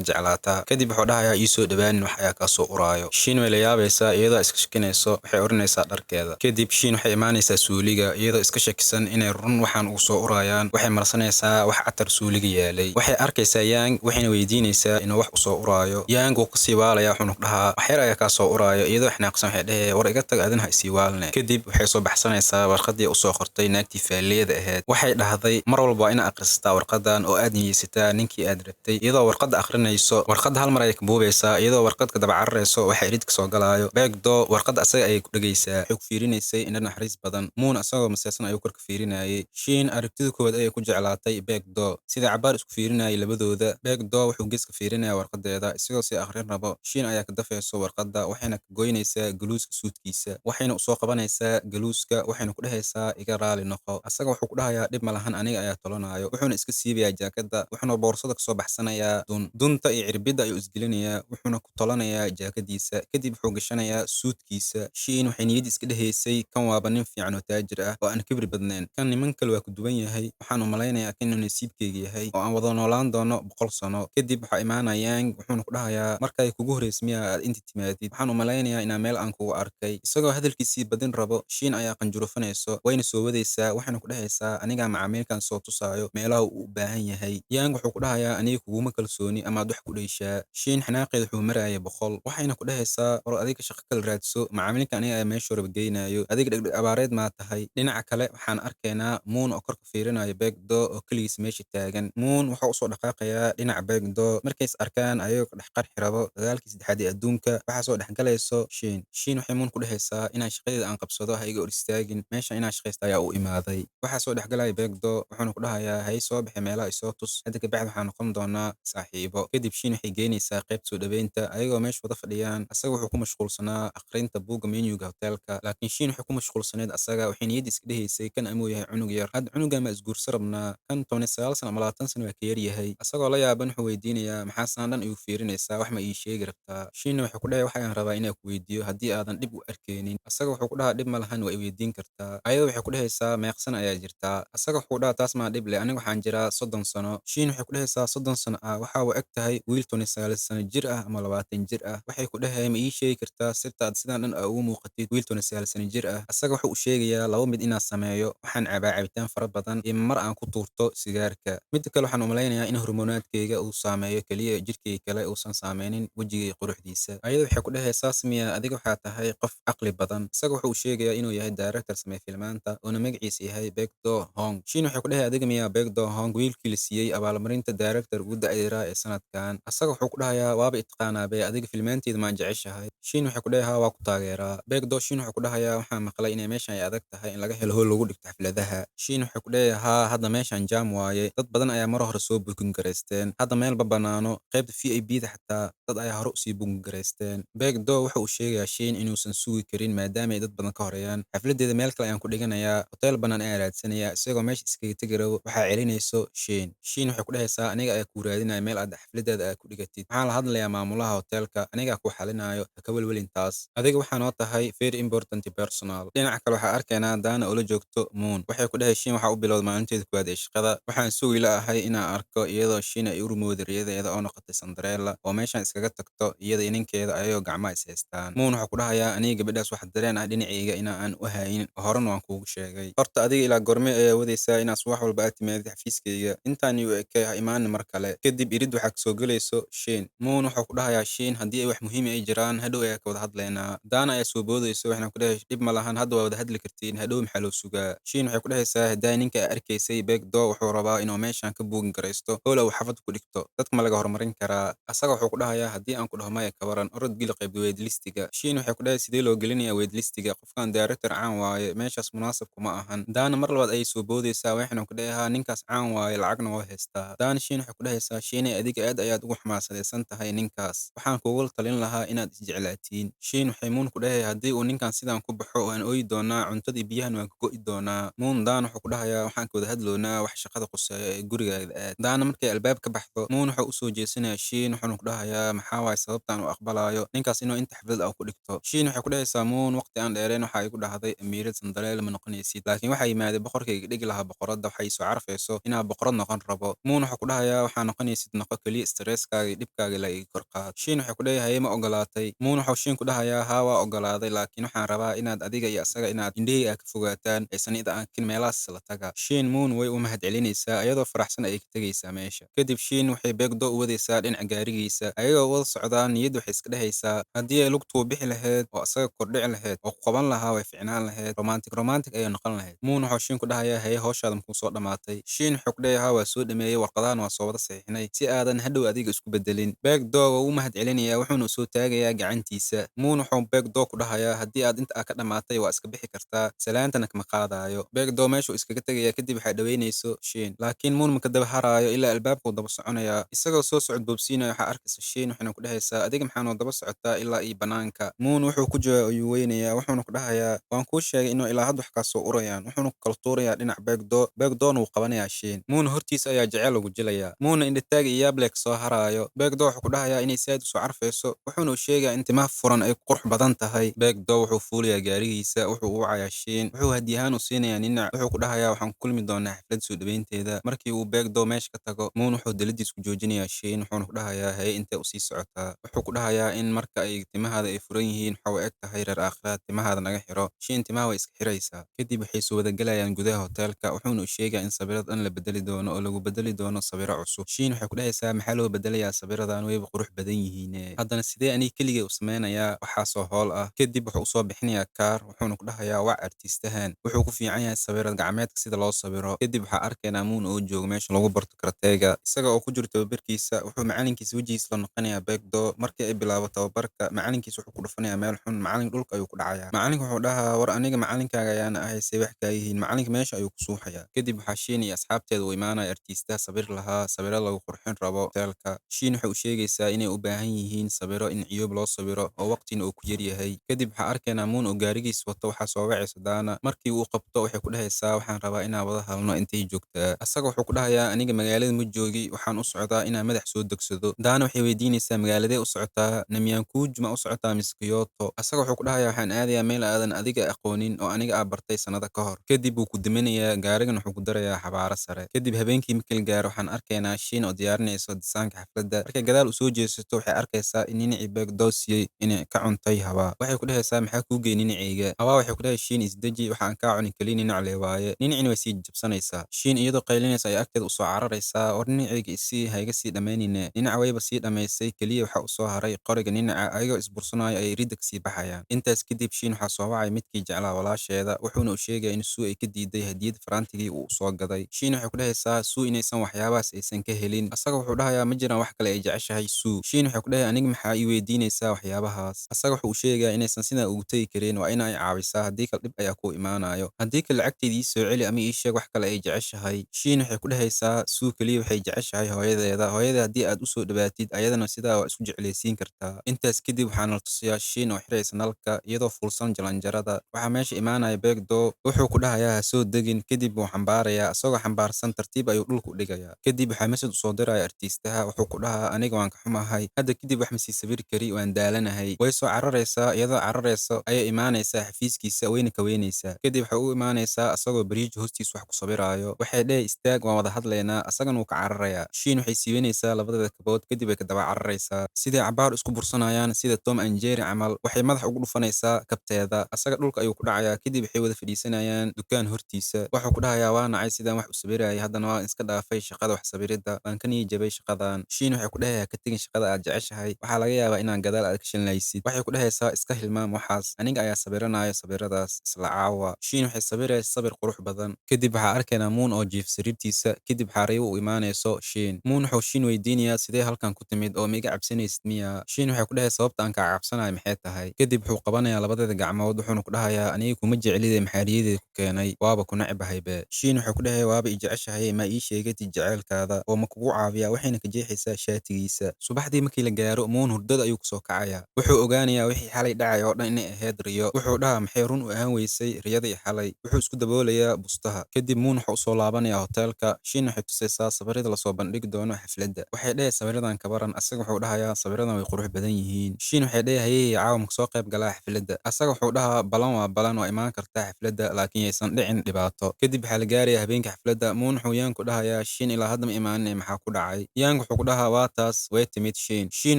Speaker 1: jeclaataa. Kadib wuxuu dhahayaa ii soo dhawaanin, wax ayaa kaa soo uraayo. Shiin way la yaabaysaa iyadoo iska shakinayso, waxay oranaysaa dharkeeda. Kadib Shiin waxay imaanaysaa suuliga iyadoo iska shakisan inay run waxaan ugu soo urayaan. Waxay marsanaysaa wax catar suuliga yaalay. Waxay arkaysaa Yang, waxayna weydiinaysaa inuu wax usoo uraayo. Yang wuu kasii waalaya, wuxuuna ku dhahaa wax yar ayaa kaa soo uraayo. Iyadoo xanaaqsan waxay dhahee war iga tag adin ha isii waalne. Kadib waxay soo baxsanaysaa warqadii usoo qortay naagtii faalliyada ahayd. Waxay dhahday mar walba waa inaad akhrisataa warqadan oo aad niyeysataa ninkii aad rabtay. Iyadoo warqadda akhrinayso, warqadda hal mar ayay ka buubaysaa. Iyadoo warqad ka daba cararayso, waxay irid ka soo galaayo Beegdo. Warqadda asaga ayay ku dhegaysaa, waxay ku fiirinaysay indho naxariis badan. Muun asagoo maseersan ayuu korka fiirinayay. Shiin aragtida koowaad ayay ku jeclaatay Beegdo. Sida cabaar isku fiirinayay labadooda, Beegdo wuxuu geeska fiirinaya warqadeeda isagoo sii akhrin rabo. Shiin ayaa ka dafayso warqadda, waxayna ka goynaysaa galuuska suudkiisa, waxayna usoo qabanaysaa galuuska, waxayna ku dhahaysaa iga raali noqo. Asaga wuxuu ku dhahayaa dhib ma lahan, aniga ayaa tolanayo. Wuxuuna iska siibayaa jaakada, wuxuuna boorsada kasoo baxsanayaa dun. Dunta iyo cirbidda ayuu isgelinayaa, wuxuuna ku tolanayaa jaakadiisa. Kadib wuxuu gashanayaa suudkiisa. Shiin waxay niyadda iska dhahaysay kan waaba nin fiican oo taajir ah oo aan kibir badnayn, kan niman kale waa ku duwan yahay. Waxaan u malaynayaa kan inuu nasiibkeyga yahay oo aan wada noolaan doono 100 sano. Kadib waxaa imaanaya Yang, wuxuuna ku dhahayaa markay kugu horreysay miyaa aad inta timaadid, waxaan u malaynayaa inaa meel aan kugu arkay. Isagoo hadalkiisii badin rabo, Shiin ayaa qanjurufanayso, wayna soo wadaysaa, waxayna ku dhahaysaa anigaa macaamiilkan soo tusaayo meelaha uu u baahan yahay. Yang wuxuu ku dhahayaa aniga kuguma kalsooni amaad wax ku dheyshaa. Shiin xanaaqeeda wuxuu marayay 100, waxayna ku dhahaysaa war adiga shaqo kale raadso, macaamiilka aniga ayaa meesha raba geynayo, adiga dhegdheg abaareed maa tahay. Dhinaca kale waxaan arkaynaa Muun oo korka fiirinayo Beegdo oo keligiis meesha taagan. Muun wuxuu usoo dhaqaaqayaa dhinaca Beegdo. Markays arkaan ayagoo ka dhex qarxi rabo dagaalkii saddexaad ee adduunka, waxaa soo dhexgalayso Shiin. Shiin waxay Muun ku dhahaysaa inaan shaqadeeda aan qabsado, ha iga hor istaagin, meesha inaan shaqaysta ayaa u imaaday. Waxaa soo dhexgalaya Beegdo, wuxuuna ku dhahayaa hay soo bixi meelaha isoo tus, hadda kabacdi waxaan noqon doonaa saaxiibo. Kadib Shiin waxay geynaysaa qaybta soo dhaweynta ayagoo meesha wada fadhiyaan. Asaga wuxuu ku mashquulsanaa akhrinta buugga menuga hotelka, laakiin Shiin waxay ku mashquulsaneed asaga. Waxay niyadda iska dhahaysay kan amuu yahay cunug yar, hadda cunugan ma isguursa rabnaa, kan 19 sano ama 20 sano waa ka yar yahay. Asagoo la yaaban wuxuu weydiinayaa maxaa saan dhan igu fiirinaysaa, wax ma ii sheegi rabtaa? Shiinna wuxuu ku dhahay waxaan rabaa inaan ku weydiiyo haddii aadan dhib u arkaynin. Asaga wuxuu ku dhahaa dhib ma lahan, waa i weydiin kartaa. Ayada waxay ku dhahaysaa meeqsan ayaa jirtaa? Asaga wuxuu dhahaa taas maa dhib leh, aniga waxaan jiraa 30 sano. Shiin waxay ku dhahaysaa 30 sano ah, waxaa u eg tahay wiil 19 sano jir ah ama 20 jir ah. Waxay ku dhahay ma ii sheegi kartaa sirta aad sidaan dhan aa ugu muuqatid wiil 19 sano jir ah? Asaga wuxuu u sheegayaa laba mid inaan sameeyo, waxaan cabaa cabitaan fara badan iyo mar aan ku tuurto sigaarka. Midda kale waxaan u malaynayaa in hormoonaadkayga uu saameeyo kaliya jirkeyga kale uusan saameynin wejigayga quruxdiisa. Ayada waxay ku dhahaysaa miya adiga waxaa tahay qof caqli badan. Isaga wuxuu u sheegayaa inuu yahay director sameeya filmaanta oona magaciisa yahay Beegdo Hong. Shiin waxay ku dhahay adiga miyaa Beegdo Hong, wiilkii la siiyey abaalmarinta director ugu da'da yaraa ee sanadkan? Asaga wuxuu ku dhahayaa waaba i taqaanaa be, adiga filmaanteeda maan jeceshahay? Shiin waxay ku dhahay haa waa ku taageeraa. Beegdo Shiin wuxuu ku dhahayaa waxaan maqlay inay meeshan ay adag tahay in laga helo hool lagu dhigto xafladaha. Shiin wuxuu ku dhahay haa hadda meeshan jaam waaye, dad badan ayaa mar hore soo booking garaysteen, hadda meel ma banaano, qaybta VIP da xataa dad ayaa hore usii booking garaysteen. Beegdo wuxuu u sheegayaa Shiin inuusan sugi karin maadaama ay dad badan ka horeeyaan. Xafladeeda meel kale ayaan ku dhiganayaa, hotel banaan ayaan raadsanayaa. Isagoo meesha iskaga tegi rabo waxaa celinayso Shiin. Shiin waxay ku dhahaysaa aniga ayaa kuu raadinaya meel aad xafladeeda aad ku dhigatid, waxaan la hadlayaa maamulaha hotelka, anigaa kuu xalinaayo, ha ka welwelin taas, adiga waxaa noo tahay very important personal. Dhinaca kale waxaa arkaynaa Daana oo la joogto Muun. Waxay ku dhahay Shiin waxaa u bilowday maalinteeda koowaad ee shaqada, waxaan sugi la'ahay inaan arko iyadoo Shiin ay u rumowday riyadeeda oo noqotay Cinderella oo meeshan iskaga tagto iyada iyo ninkeeda ayagoo gacmaha is haystaan. Muun wuxuu ku dhahayaa aniga gabadhaas wax dareen ah dhinacayga inaa aan u haynin, horena waan kuugu sheegay. Horta adiga ilaa goormee ayaa wadaysaa inaad subax walba aad timaadid xafiiskayga? Intaan iu ekay ha imaanin mar kale. Kadib irid waxaa kasoo gelayso Shiin. Muun wuxuu ku dhahayaa Shiin haddii ay wax muhiim ay jiraan hadhow ayaa ka wada hadlaynaa. Daana ayaa soo boodayso, waxayna ku dhahay dhib ma lahan, hadda waa wada hadli kartiin, hadhow maxaa loo sugaa? Shiin waxay ku dhahaysaa haddaa ninka aa arkaysay Beegdo wuxuu rabaa inuu meeshan ka buugin garaysto hoola uu xafad ku dhigto, dadka ma laga horumarin karaa? Asaga wuxuu ku dhahayaa haddii aan ku dhaho maya ka waran, orod geli qaybta waitlist-iga. Shiin waxay ku dhahay sidee loo gelinayaa waitlist-iga, qofkan director caan waaye, meeshaas munaasab kuma ahan. Daana mar labaad ayay soo boodaysaa, waxayna ku dhahay haa ninkaas caan waaye, lacagna waa haystaa. Daana Shiin waxay ku dhahaysaa Shiinay adiga aad ayaad ugu xamaasadaysan tahay ninkaas, waxaan kugula talin lahaa inaad isjeclaatiin. Shiin waxay Muun ku dhahay haddii uu ninkan sidaan ku baxo waan ooyi doonaa, cuntadii biyahan waan ka go'i doonaa. Muun Daana wuxuu ku dhahayaa waxaan ka wada hadloonaa wax shaqada quseeya ee gurigaaga aad. Daana markay albaab ka baxdo, Muun wuxuu usoo jeesanayaa Shiin, wuxuuna ku dhahayaa maxaa waaye sababtaan u aqbalayo ninkaas inuu inta xaflad Xaflad aa ku dhigto. Shiin waxay ku dhahaysaa Moon waqti aan dheereen waxa ay ku dhahday amiirad Cinderella ma noqonaysid, laakiin waxaa yimaaday boqorkayga dhigi lahaa boqoradda, waxay soo carfayso inaa boqorad noqon rabo. Moon wuxuu ku dhahayaa waxaa noqonaysid noqo, keliya stresskaaga iyo dhibkaaga la iga kor qaad. Shiin wuxuu ku leeyahay ma ogolaatay? Moon wuxuu Shiin ku dhahayaa haa, waa ogolaaday, laakiin waxaan rabaa inaad adiga iyo asaga inaad indhahayga ka fogaataan, aysan ida arkin meelahaas la taga. Shiin Moon way u mahadcelinaysaa, iyadoo faraxsan ayay ka tegaysaa meesha. Kadib Shiin waxay Beegdo u wadaysaa dhinaca gaarigiisa. Ayagoo wada socdaan niyad waxay iska dhehaysaa haddii ay lugtuu bixi lahayd oo asaga kordhici lahayd oo qaban lahaa way ficnaan lahayd, romantic romantic ayay noqon lahayd. Moon wuxuu Shiin ku dhahayaa haye, hawshaada makuu soo dhamaatay? Shiin wuxuu ku leeyahay waa soo dhameeyey, warqadahan waa soo wada saxiixnay si aadan hadhow adiga isku bedelin. Beegdo waa u mahadcelinayaa, wuxuuna soo taagayaa gacantiisa. Moon wuxuu Beegdo ku dhahayaa haddii aad inta aa ka dhamaatay waa iska bixi kartaa, salaantana kama qaadaayo. Beegdo meeshuu iskaga tegayaa. Kadib waxay dhaweynayso Shiin, laakiin Moon maka daba haraayo ilaa albaabkuu daba soconayaa. Isagoo soo socod boobsiinaya waxaa arkaysa Shiin, waxayna ku dhahaysaa adiga maxaa noo daba socotaa ilaa iyo banaanka? Moon wuxuu ku jawaab ayuu weynayaa, wuxuuna ku dhahayaa waan kuu sheegay inuu ilaa hadda wax kaa soo urayaan. Wuxuuna ku kala tuurayaa dhinac Beegdo. Beegdoona wuu qabanayaa Shiin. Moon hortiisa ayaa jecel lagu jilayaa. Moonna indhataag iyo yaable kasoo haraayo. Beegdo wuxuu ku dhahayaa inay saad usoo carfayso, wuxuuna u sheegayaa in timaha furan ay qurux badan tahay. Beegdo wuxuu fuulayaa gaarigiisa, wuxuu u wacayaa Shiin, wuxuu hadiyahaan u siinayaa ninac, wuxuu ku dhahayaa waxaan ku kulmi doonaa xaflad soo dhaweynteeda. Markii uu Beegdo meesha ka tago, Moon wuxuu daladiis ku joojinayaa Shiin, wuxuuna ku dhahayaa haye, intee usii socotaa? Wuxuu ku dhahayaa in marka ay timahaada ay furan yihiin waxa u eg tahay reer aakhiraad, timahaada naga xiro. Shiin timaha way iska xiraysaa. Kadib waxay soo wada galayaan gudaha hoteelka, wuxuuna u sheegayaa in sawirada dhan la bedeli doono oo lagu bedeli doono sawiro cusub. Shiin waxay ku dhahaysaa maxaa loo bedelayaa sawiradan, wayba qurux badan yihiin, haddana sidee aniga keligay u sameynayaa waxaasoo howl ah? Kadib wuxuu usoo bixinayaa kaar, wuxuuna ku dhahayaa wac artiistahan, wuxuu ku fiican yahay sawirada gacmeedka sida loo sawiro. Kadib waxaa arkaynaa Moon oo jooga meesha lagu barto karateega, isaga oo ku jiro tababarkiisa. Wuxuu macalinkiisa wejigiisa la noqonayaa Beegdo. Markii ay bilaabo tababarka, macalinkiisa wuxuu ku dhufanayaa meel xun, macalin dhulka ayuu ku dhacayaa. Macalinka wuxuu dhahaa war aniga macalinkaaga ayaana ahay, see wax kaa yihiin? Macalinka meesha ayuu ku suuxayaa. Kadib waxaa Shiin iyo asxaabteeda u imaanaya artiistaha sawir lahaa sawiro lagu qurxin rabo hoteelka. Shiin waxay u sheegaysaa inay u baahan yihiin sawiro in ciyoob loo sawiro oo waqtina uu ku yaryahay. Kadib waxaa arkaynaa Moon oo gaarigiis wato, waxaa soo wacaysa Daana. Markii uu qabto waxay ku dhahaysaa waxaan rabaa inaan wada hadalno, intay joogtaa? Asaga wuxuu ku dhahayaa aniga magaalada ma joogi, waxaan u socdaa inaan madax soo degsado. Daana waxay weydiinaysaa magaaladee u socotaa, Namyankuuj ma u socotaa mise Kyoto? Asaga wuxuu ku dhahayaa waxaan aadayaa meel aadan adiga aqoonin oo aniga aa bartay sanado ka hor. Kadib wuu ku diminayaa gaarigan, wuxuu ku darayaa xabaaro sare. Kadib habeenkii markii la gaaro, waxaan arkaynaa Shiin oo diyaarinayso disaanka xafladda. Markay gadaal usoo jeesato waxay arkaysaa in ninacii Beegdo siiyey inay ka cuntay Hawaa. Waxay ku dhahaysaa maxaa kuu geey ninacayga? Hawaa waxay ku dhahay Shiin isdeji, waxaan kaa cunin keliya ninac lee waaye. Ninacina way sii jabsanaysaa. Shiin iyadoo qaylinaysa ayaa agteeda usoo cararaysaa, war ninacayga isii, ha iga sii dhamaynine. Ninac wayba sii dhamaysay, keliya waxaa usoo haray qoriga ninaca. Ayagoo isbursanaayo ayay ridda kasii baxayaan. Intaas kadib Shiin waxaa soo wacay midkii jeclaa walaasheeda, wuxuuna u sheegaya in Suu ay ka diiday hadiyad farantigii uu usoo gaday. Shiin waxay ku dhahaysaa Suu inaysan waxyaabahaas aysan ka helin. Asaga wuxuu dhahayaa ma jiraan wax kale ay jeceshahay Suu? Shiin waxay ku dhahay aniga maxaa ii weydiinaysaa waxyaabahaas? Asaga wuxuu u sheegayaa inaysan sidaa ugu tegi karin, waa inay caawisaa, haddii kale dhib ayaa ku imaanayo, haddii kale lacagteeda ii soo celi ama ii sheeg wax kale ay jeceshahay. Shiin waxay ku dhahaysaa Suu keliya waxay jeceshahay hooyadeeda, hooyada haddii aad usoo dhawaatid ayadana sidaa waa isku jeclaysiin kartaa. Intaas kadib waxaana la tusiyaa Shiin oo xiraysa nalka iyadoo fuulsan jalanjarada. Waxaa meesha imaanaya Beegdo, wuxuu ku dhahayaa ha soo degin. Kadib wuu xambaarayaa, isagoo xambaarsan tartiib ayuu dhulka u dhigayaa. Kadib waxaa message usoo diraya artiistaha, wuxuu ku dhahaa aniga waan ka xumahay, hadda kadib wax ma sii sawiri kari, waan daalanahay. Way soo cararaysaa, iyadoo cararayso ayay imaanaysaa xafiiskiisa, wayna ka weynaysaa. Kadib waxay u imaanaysaa asagoo bariij hoostiis wax ku sawiraayo. Waxay dhahay istaag, waan wada hadlaynaa. Asagana wuu ka cararayaa. Shiin waxay siibanaysaa labadeeda kabood, kadib way ka daba cararaysaa. Siday cabaar isku bursanayaan sida Tom and Jerry camal, waxay madax ugu dhufanaysaa kabteeda, asaga dhulka ayuu ku dhacayaa. Kadib waxay wada fadhiisanayaan dukaan hortiisa. Wuxuu ku dhahayaa waa nacay sidaan wax u sawirayay, haddana waan iska dhaafay shaqada wax sawiridda, waan ka niyad jabay shaqadan. Shiin waxay ku dhahayaa ka tegin shaqada aad jeceshahay, waxaa laga yaabaa inaan gadaal aad ka shanlaysid. Waxay ku dhahaysaa iska hilmaam waxaas, aniga ayaa sawiranayo sawiradaas isla caawa. Shiin waxay sawiraysaa sawir qurux badan. Kadib waxaa arkaynaa Moon oo jiif sariirtiisa. Kadib waxaa Riyo u imaanayso Shiin. Moon wuxuu Shiin weydiinayaa sidee halkan ku timid oo ma iga cabsanaysid miyaa? Shiin waxay ku dhahay sababta aan kaa cabsanayo maxay tahay? Kadib wuxuu qabanayaa labadeeda gacmood, wuxuuna ku dhahayaa aniga kuma jeclide, maxaa riyadeeda ku keenay? Waaba ku nacebahay be. Shiin waxay ku dhahay waaba i jeceshahay, ma ii sheegatid jaceylkaada oo ma kugu caawiyaa? Waxayna ka jeexaysaa shaatigiisa. Subaxdii markii la gaaro, Moon hurdada ayuu kusoo kacayaa. Wuxuu ogaanayaa wixii xalay dhacay oo dhan inay ahayd riyo. Wuxuu dhahaa maxay run u ahaan weysay riyadii xalay? Wuxuu isku daboolayaa bustaha. Kadib Moon wuxuu usoo laabanayaa hoteelka. Shiin waxay tusaysaa sawirada lasoo bandhigi doono xafladda. Waxay dhahay sawiradan ka baran. Asaga wuxuu dhahayaa sawiradan way qurux badan yihiin. Shiin waxay Waxay dhehe hayey caawa ma kasoo qayb galaa xafladda. Asaga wuxuu dhahaa balan waa balan, waa imaan kartaa xafladda, laakiin yaysan dhicin dhibaato. Kadib waxaa la gaarayaa habeenka xafladda. Muun wuxuu Yang ku dhahayaa Shin ilaa hadda ma imaanin, maxaa ku dhacay? Yang wuxuu ku dhahaa waa taas, way timid Shin. Shin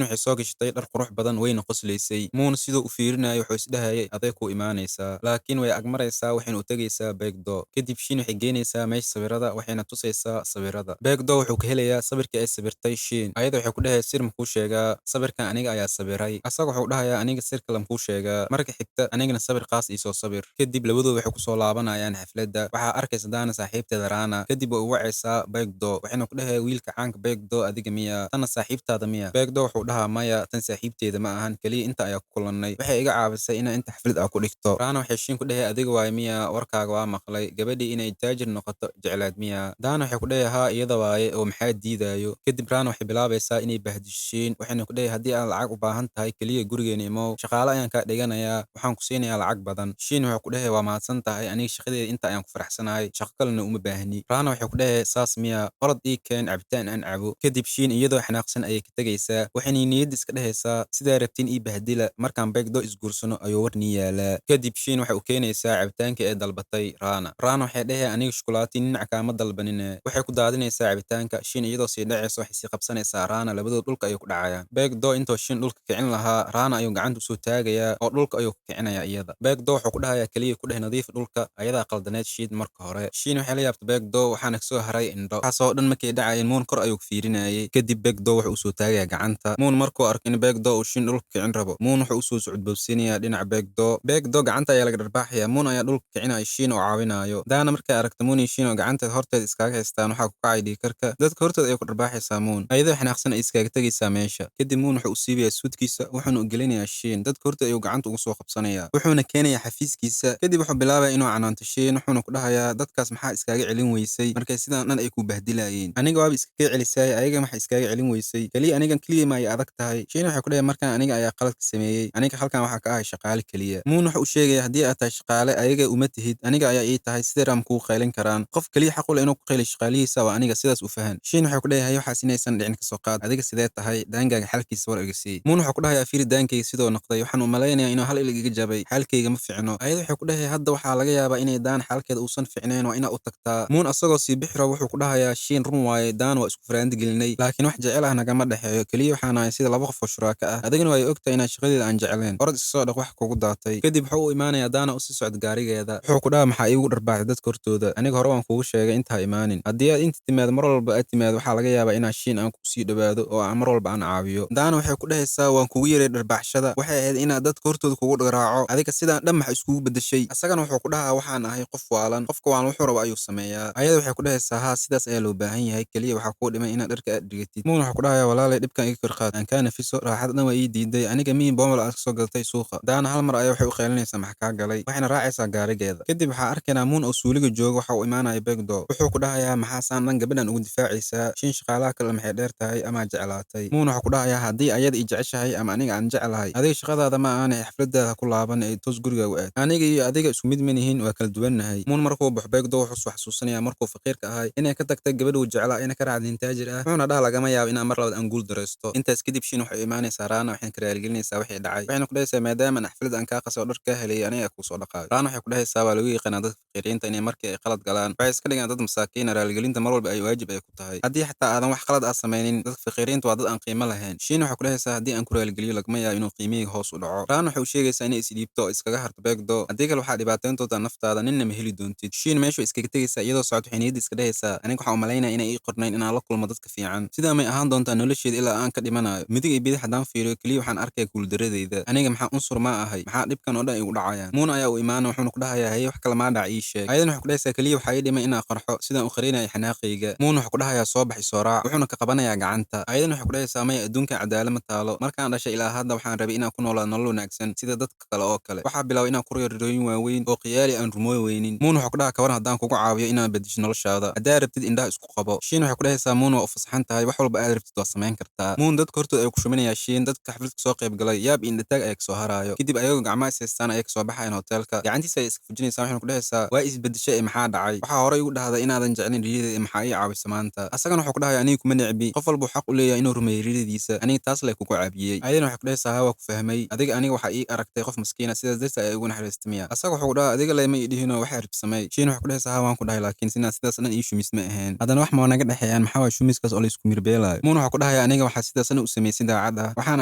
Speaker 1: waxay soo gashatay dhar qurux badan, wayna qoslaysay. Muun siduu u fiirinayay wuxuu isdhahayay aday ku imaanaysaa, laakiin way agmaraysaa, waxayna u tegaysaa Begdo. Kadib Shin waxay geynaysaa meesha sawirada, waxayna tusaysaa sawirada. Begdo wuxuu ka helayaa sawirkii ay sawirtay Shin. Ayada waxay ku dhahay sir makuu sheegaa, sawirkan aniga ayaa sawiray. Asaga wuxuu dhahayaa aniga sir kale makuu sheegaa, marka xigta anigana sawir qaas iisoo sawir. Kadib labadooda waxay kusoo laabanayaan xafladda. Waxaa arkaysa Daana saaxiibteeda Rana. Kadib way u wacaysaa Begdo, waxayna ku dhahay wiilka caanka Begdo adiga miya, tanna saaxiibtaada miya? Begdo wuxuu dhahaa maya, tan saaxiibteeda ma ahan, kaliya inta ayaa ku kulannay, waxay iga caawisay inaa inta xaflad aa ku dhigto. Rana waxay Shin ku dhahay adiga waay miya, warkaaga waa maqlay, gabadhii inay taajir noqoto jeclaad miya? Daana waxay ku dhahay haa iyada waaye, oo maxaa diidayo? Kadib Rana waxay bilaabaysaa inay bahdisho Shin, waxayna ku dhahay haddii aad lacag u baahan tahay kaliya gurigeena imow, shaqaale ayaan kaa dhiganayaa, waxaan ku siinayaa lacag badan. Shin wuxuu ku dhahay waa mahadsan tahay, aniga shaqadeeda inta ayaan ku faraxsanahay, shaqo kalena uma baahni. Rana waxay ku dhahay saas miya, orod ii keen cabitaan aan cabo. Kadib Shin iyadoo xanaaqsan ayay ka tegaysaa, waxayna niyadda iska dhahaysaa sidaa rabtiin ii bahdila, markaan Begdo isguursano ayuu war nii yaalaa. Kadib Shin waxay u keenaysaa cabitaankii ay dalbatay Rana. Rana waxay dhahay aniga shukulaatii ninac kaama dalbanine. Waxay ku daadinaysaa cabitaanka. Shin iyadoo sii dhacayso waxay sii qabsanaysaa Rana, labadood dhulka ayay ku dhacayaan. Begdo intoo Shin dhulka kicin lahaa, Rana ayuu gacanta usoo taagayaa oo dhulka ayuu ku kicinayaa iyada. Begdo wuxuu ku dhahayaa kaliya ku dheh nadiif dhulka, ayadaa qaldaneed Shin marka hore. Shin waxay la yaabtay Begdo, waxaana kasoo haray indho. Waxaasoo dhan markay dhacayeen Muun kor ayuu ku fiirinayay. Kadib Begdo wuxuu usoo taagayaa gacanta. Muun markuu arko in Begdo uu Shin dhulka kicin rabo, Muun wuxuu usoo socodboobsiinayaa dhinaca Begdo. Begdo gacanta ayaa laga dharbaaxayaa, Muun ayaa dhulka kicinaya Shin oo caawinayo. Daana markay aragto Muun iyo Shin oo gacanteed horteed iskaga haystaan, waxaa ku kacay dhiigkarka. Dadka horteed ayay ku dharbaaxaysaa Muun, ayadoo xanaaqsan ay iskaga tegaysaa meesha. Kadib Muun wuxuu u siibayaa suudkiisa, wuxuuna u gelinayaa Shin. Dadka horteed ayuu gacanta ugu soo qabsanayaa, wuxuuna keenayaa xafiiskiisa. Kadib wuxuu bilaabayaa inuu canaanto Shin, wuxuuna ku dhahayaa dadkaas maxaa iskaga celin weysay markay sidaan dhan ay ku bahdilayeen? Aniga waaba iskaga celisay, ayaga maxaa iskaga celin weysay? Kaliya anigan kaliya ma ay adag tahay. Shin waxay ku dhahay markaan aniga ayaa qaladka sameeyey, aniga halkan waxaa ka ahay shaqaale kaliya. Muun wuxuu u sheegayaa haddii aad tahay shaqaale ayaga uma tihid, aniga ayaa ii tahay, sidee raam kugu qaylin karaan? Qof kaliya xaq u leh inuu ku qayliyo shaqaalihiisa waa aniga, sidaas u fahan. Shin waxay ku dhahay waxaas inaysan dhicin kasoo qaad, adiga sidee tahay, daangaaga xalkiisa war iga sii. Muun wuxuu ku dhahayaa fiiri daankayga sidoo noqday, waxaan u malaynayaa inuu hal ilig iga jabay, xaalkayga ma fiicno. Ayada waxay ku dhahay hadda waxaa laga yaabaa inay Daan xaalkeeda uusan fiicnayn, waa inaa u tagtaa. Muun asagoo sii bixi rabo wuxuu ku dhahayaa Shin run waaye, Daan waa isku faraandi gelinay, laakiin wax jecel ah nagama dhexeeyo, kaliya waxaan ahay sida laba qof oo shuraaka ah, adigana way ogtahay inaan shaqadeeda aan jecleen, orod iska soo dhaq wax kugu daatay. Kadib wuxuu u imaanayaa Daana u sii socda gaarigeeda. Wuxuu ku dhahaa maxaa iigu dharbaaxday dadka hortooda? Aniga hore waan kuugu sheegay inta ha imaanin. Haddii aad inta timaado, mar walba aad timaado, waxaa laga yaabaa inaan Shin aan kusii dhowaado oo aan mar walba aan caawiyo. Daana waxay ku dhahaysaa waan kugu yeeray dharbaaxshada, waxay ahayd inaad dadka hortooda kugu dhagraaco, adiga sidaan dhan maxa iskugu bedeshay? Asagana wuxuu ku dhahaa waxaan ahay qof waalan, qofka waalan wuxuu rabo ayuu sameeyaa. Ayada waxay ku dhahaysaa haa sidaas ayaa loo baahan yahay, kaliya waxaa kuu dhiman inaad dharka aad dhigatid. Muun wuxuu ku dhahayaa walaalay dhibkan iga kor qaad, aan kaa nafiso, raaxada dhan waa ii diiday, aniga miin boomel aad kasoo gadatay suuqa. Daana hal mar ayaa waxay u qaylinaysaa maxaa kaa galay, waxayna raacaysaa gaarigeeda. Kadib waxaa arkaynaa Muun oo suuliga jooga, waxa uu imaanaya Begdo. Wuxuu ku dhahayaa maxaa saan dhan gabadhan ugu difaacaysaa? Shin shaqaalaha kale maxay dheer tahay ama jeclaatay? Muun wuxuu ku dhahayaa haddii ayada i jeceshahay ama aniga aan jeclahay, adiga shaqadaada ma ahan ee xafladaada ku laaban ee toos gurigaaga u aad. Aniga iyo adiga isku mid ma nihin, waa kala duwannahay. Muun markuu baxo Begdo wuxuu soo xasuusanayaa markuu faqiirka ahay inay ka tagtay gabadh uu jeclaa, inay ka raacday nin taajir ah, wuxuuna dhaha lagama yaabo inaan mar labaad aan guul daraysto. Intaas kadib Shin waxay imaanaysaa Rana, waxayna ka raaligelinaysaa wixii dhacay, waxayna ku dhahaysaa maadaama aan xaflad aan kaa qasay oo dhar kaa helay aniga kuu soo dhaqaayo. Rana waxay ku dhahaysaa waa lagu yaqaanaa dadka faqiiriinta inay markii ay qalad galaan waxay iska dhigaan dad masaakiin ah, raaligelinta mar walba ay waajib ay ku tahay. Haddii xataa aadan wax qalad ah samaynin, dadka faqiiriinta waa dad aan qiimo lahayn. Shin waxay ku dhahaysaa haddii aan ku raaligeliyo lagama yaabo inuu qiimihii hoos u dhaco. Rana waxay u sheegaysaa inay isdhiibto oo iskaga harto Begdo, haddii kale waxaa dhibaateyn doontaa naftaada, ninna ma heli doontid. Shin meesha way iskaga tegaysaa iyadoo socod, waxay niyadda iska dhahaysaa aniga waxaan u malaynayaa inay ii qornayn inaan la kulmo dadka fiican, sidaa may ahaan doontaa nolosheeda ilaa aan ka dhimanayo. Midig iyo bidix haddaan fiiriyo kaliya waxaan arkaya guuldaradeyda, aniga maxaa unsur ma ahay, maxaa dhibkan oo dhan igu dhacayaan? Muun ayaa u imaana, wuxuuna ku dhahayaa haye wax kale maa dhac ii sheeg. Ayadana waxay ku dhahaysaa kaliya waxaa ii dhimay inaan qarxo sidaan u qarinaya xanaaqayga. Muun wuxuu ku dhahayaa soo bax isoo raac, wuxuuna ka qabanayaa gacanta. Ayadana waxay ku dhahaysaa maya, adduunkan cadaalad ma taalo, markaan dhashay ilaa hadda waxaan rabay inaan ku noolaado nolol wanaagsan sida dadka kale oo kale, waxaa bilaabay inaan ku riyo waaweyn oo khiyaali aan rumooy weynin. Muun wuxuu ku dhahaa kawaran haddaan kugu caawiyo inaan bedesho noloshaada, haddaa rabtid indhaha isku qabo. Shin waxay ku dhahaysaa Muun waa u fasaxan tahay, wax walba aad rabtid waa samayn kartaa. Muun dadka hortooda ayuu ku shuminayaa Shin, dadka xafladka soo qayb galay yaab iyo indhataag ayaa kasoo haraayo. Kadib ayagoo gacmaha is haystaan ayay kasoo baxayaan hoteelka, gacantiisa ayay iska fujinaysaa, waxayna ku dhahaysaa waa isbedeshay ee maxaa dhacay? Waxaa horey igu dhahday inaadan jeclin riyadeeda ee maxaa ii caawisa maanta? Asagana wuxuu ku dhahayaa aniga kuma necbi, qof walba xaq u leeyahay inuu rumeeyo riyadiisa, aniga taas leh kugu caabiyey. Ayadana waxay ku Waxay ku dhahaysaa haa, waa ku fahmay adiga, aniga waxaa ii aragtay qof maskiina, sidaas darteed ayaa igu naxariistay miya? Asaga wuxuu ku dhahaa adiga lema ii dhihino waxay rabta samey. Shiin waxay ku dhahaysaa haa, waan ku dhahay, laakiin sinaa sidaas dhan ii shumis ma ahayn. Haddana wax ma naga dhexeeyaan? Maxaa waay shumiskaas oo la isku mirbeelaayo? Muun wuxuu ku dhahayaa aniga waxaa sidaas dhan u sameysay daacad ah, waxaan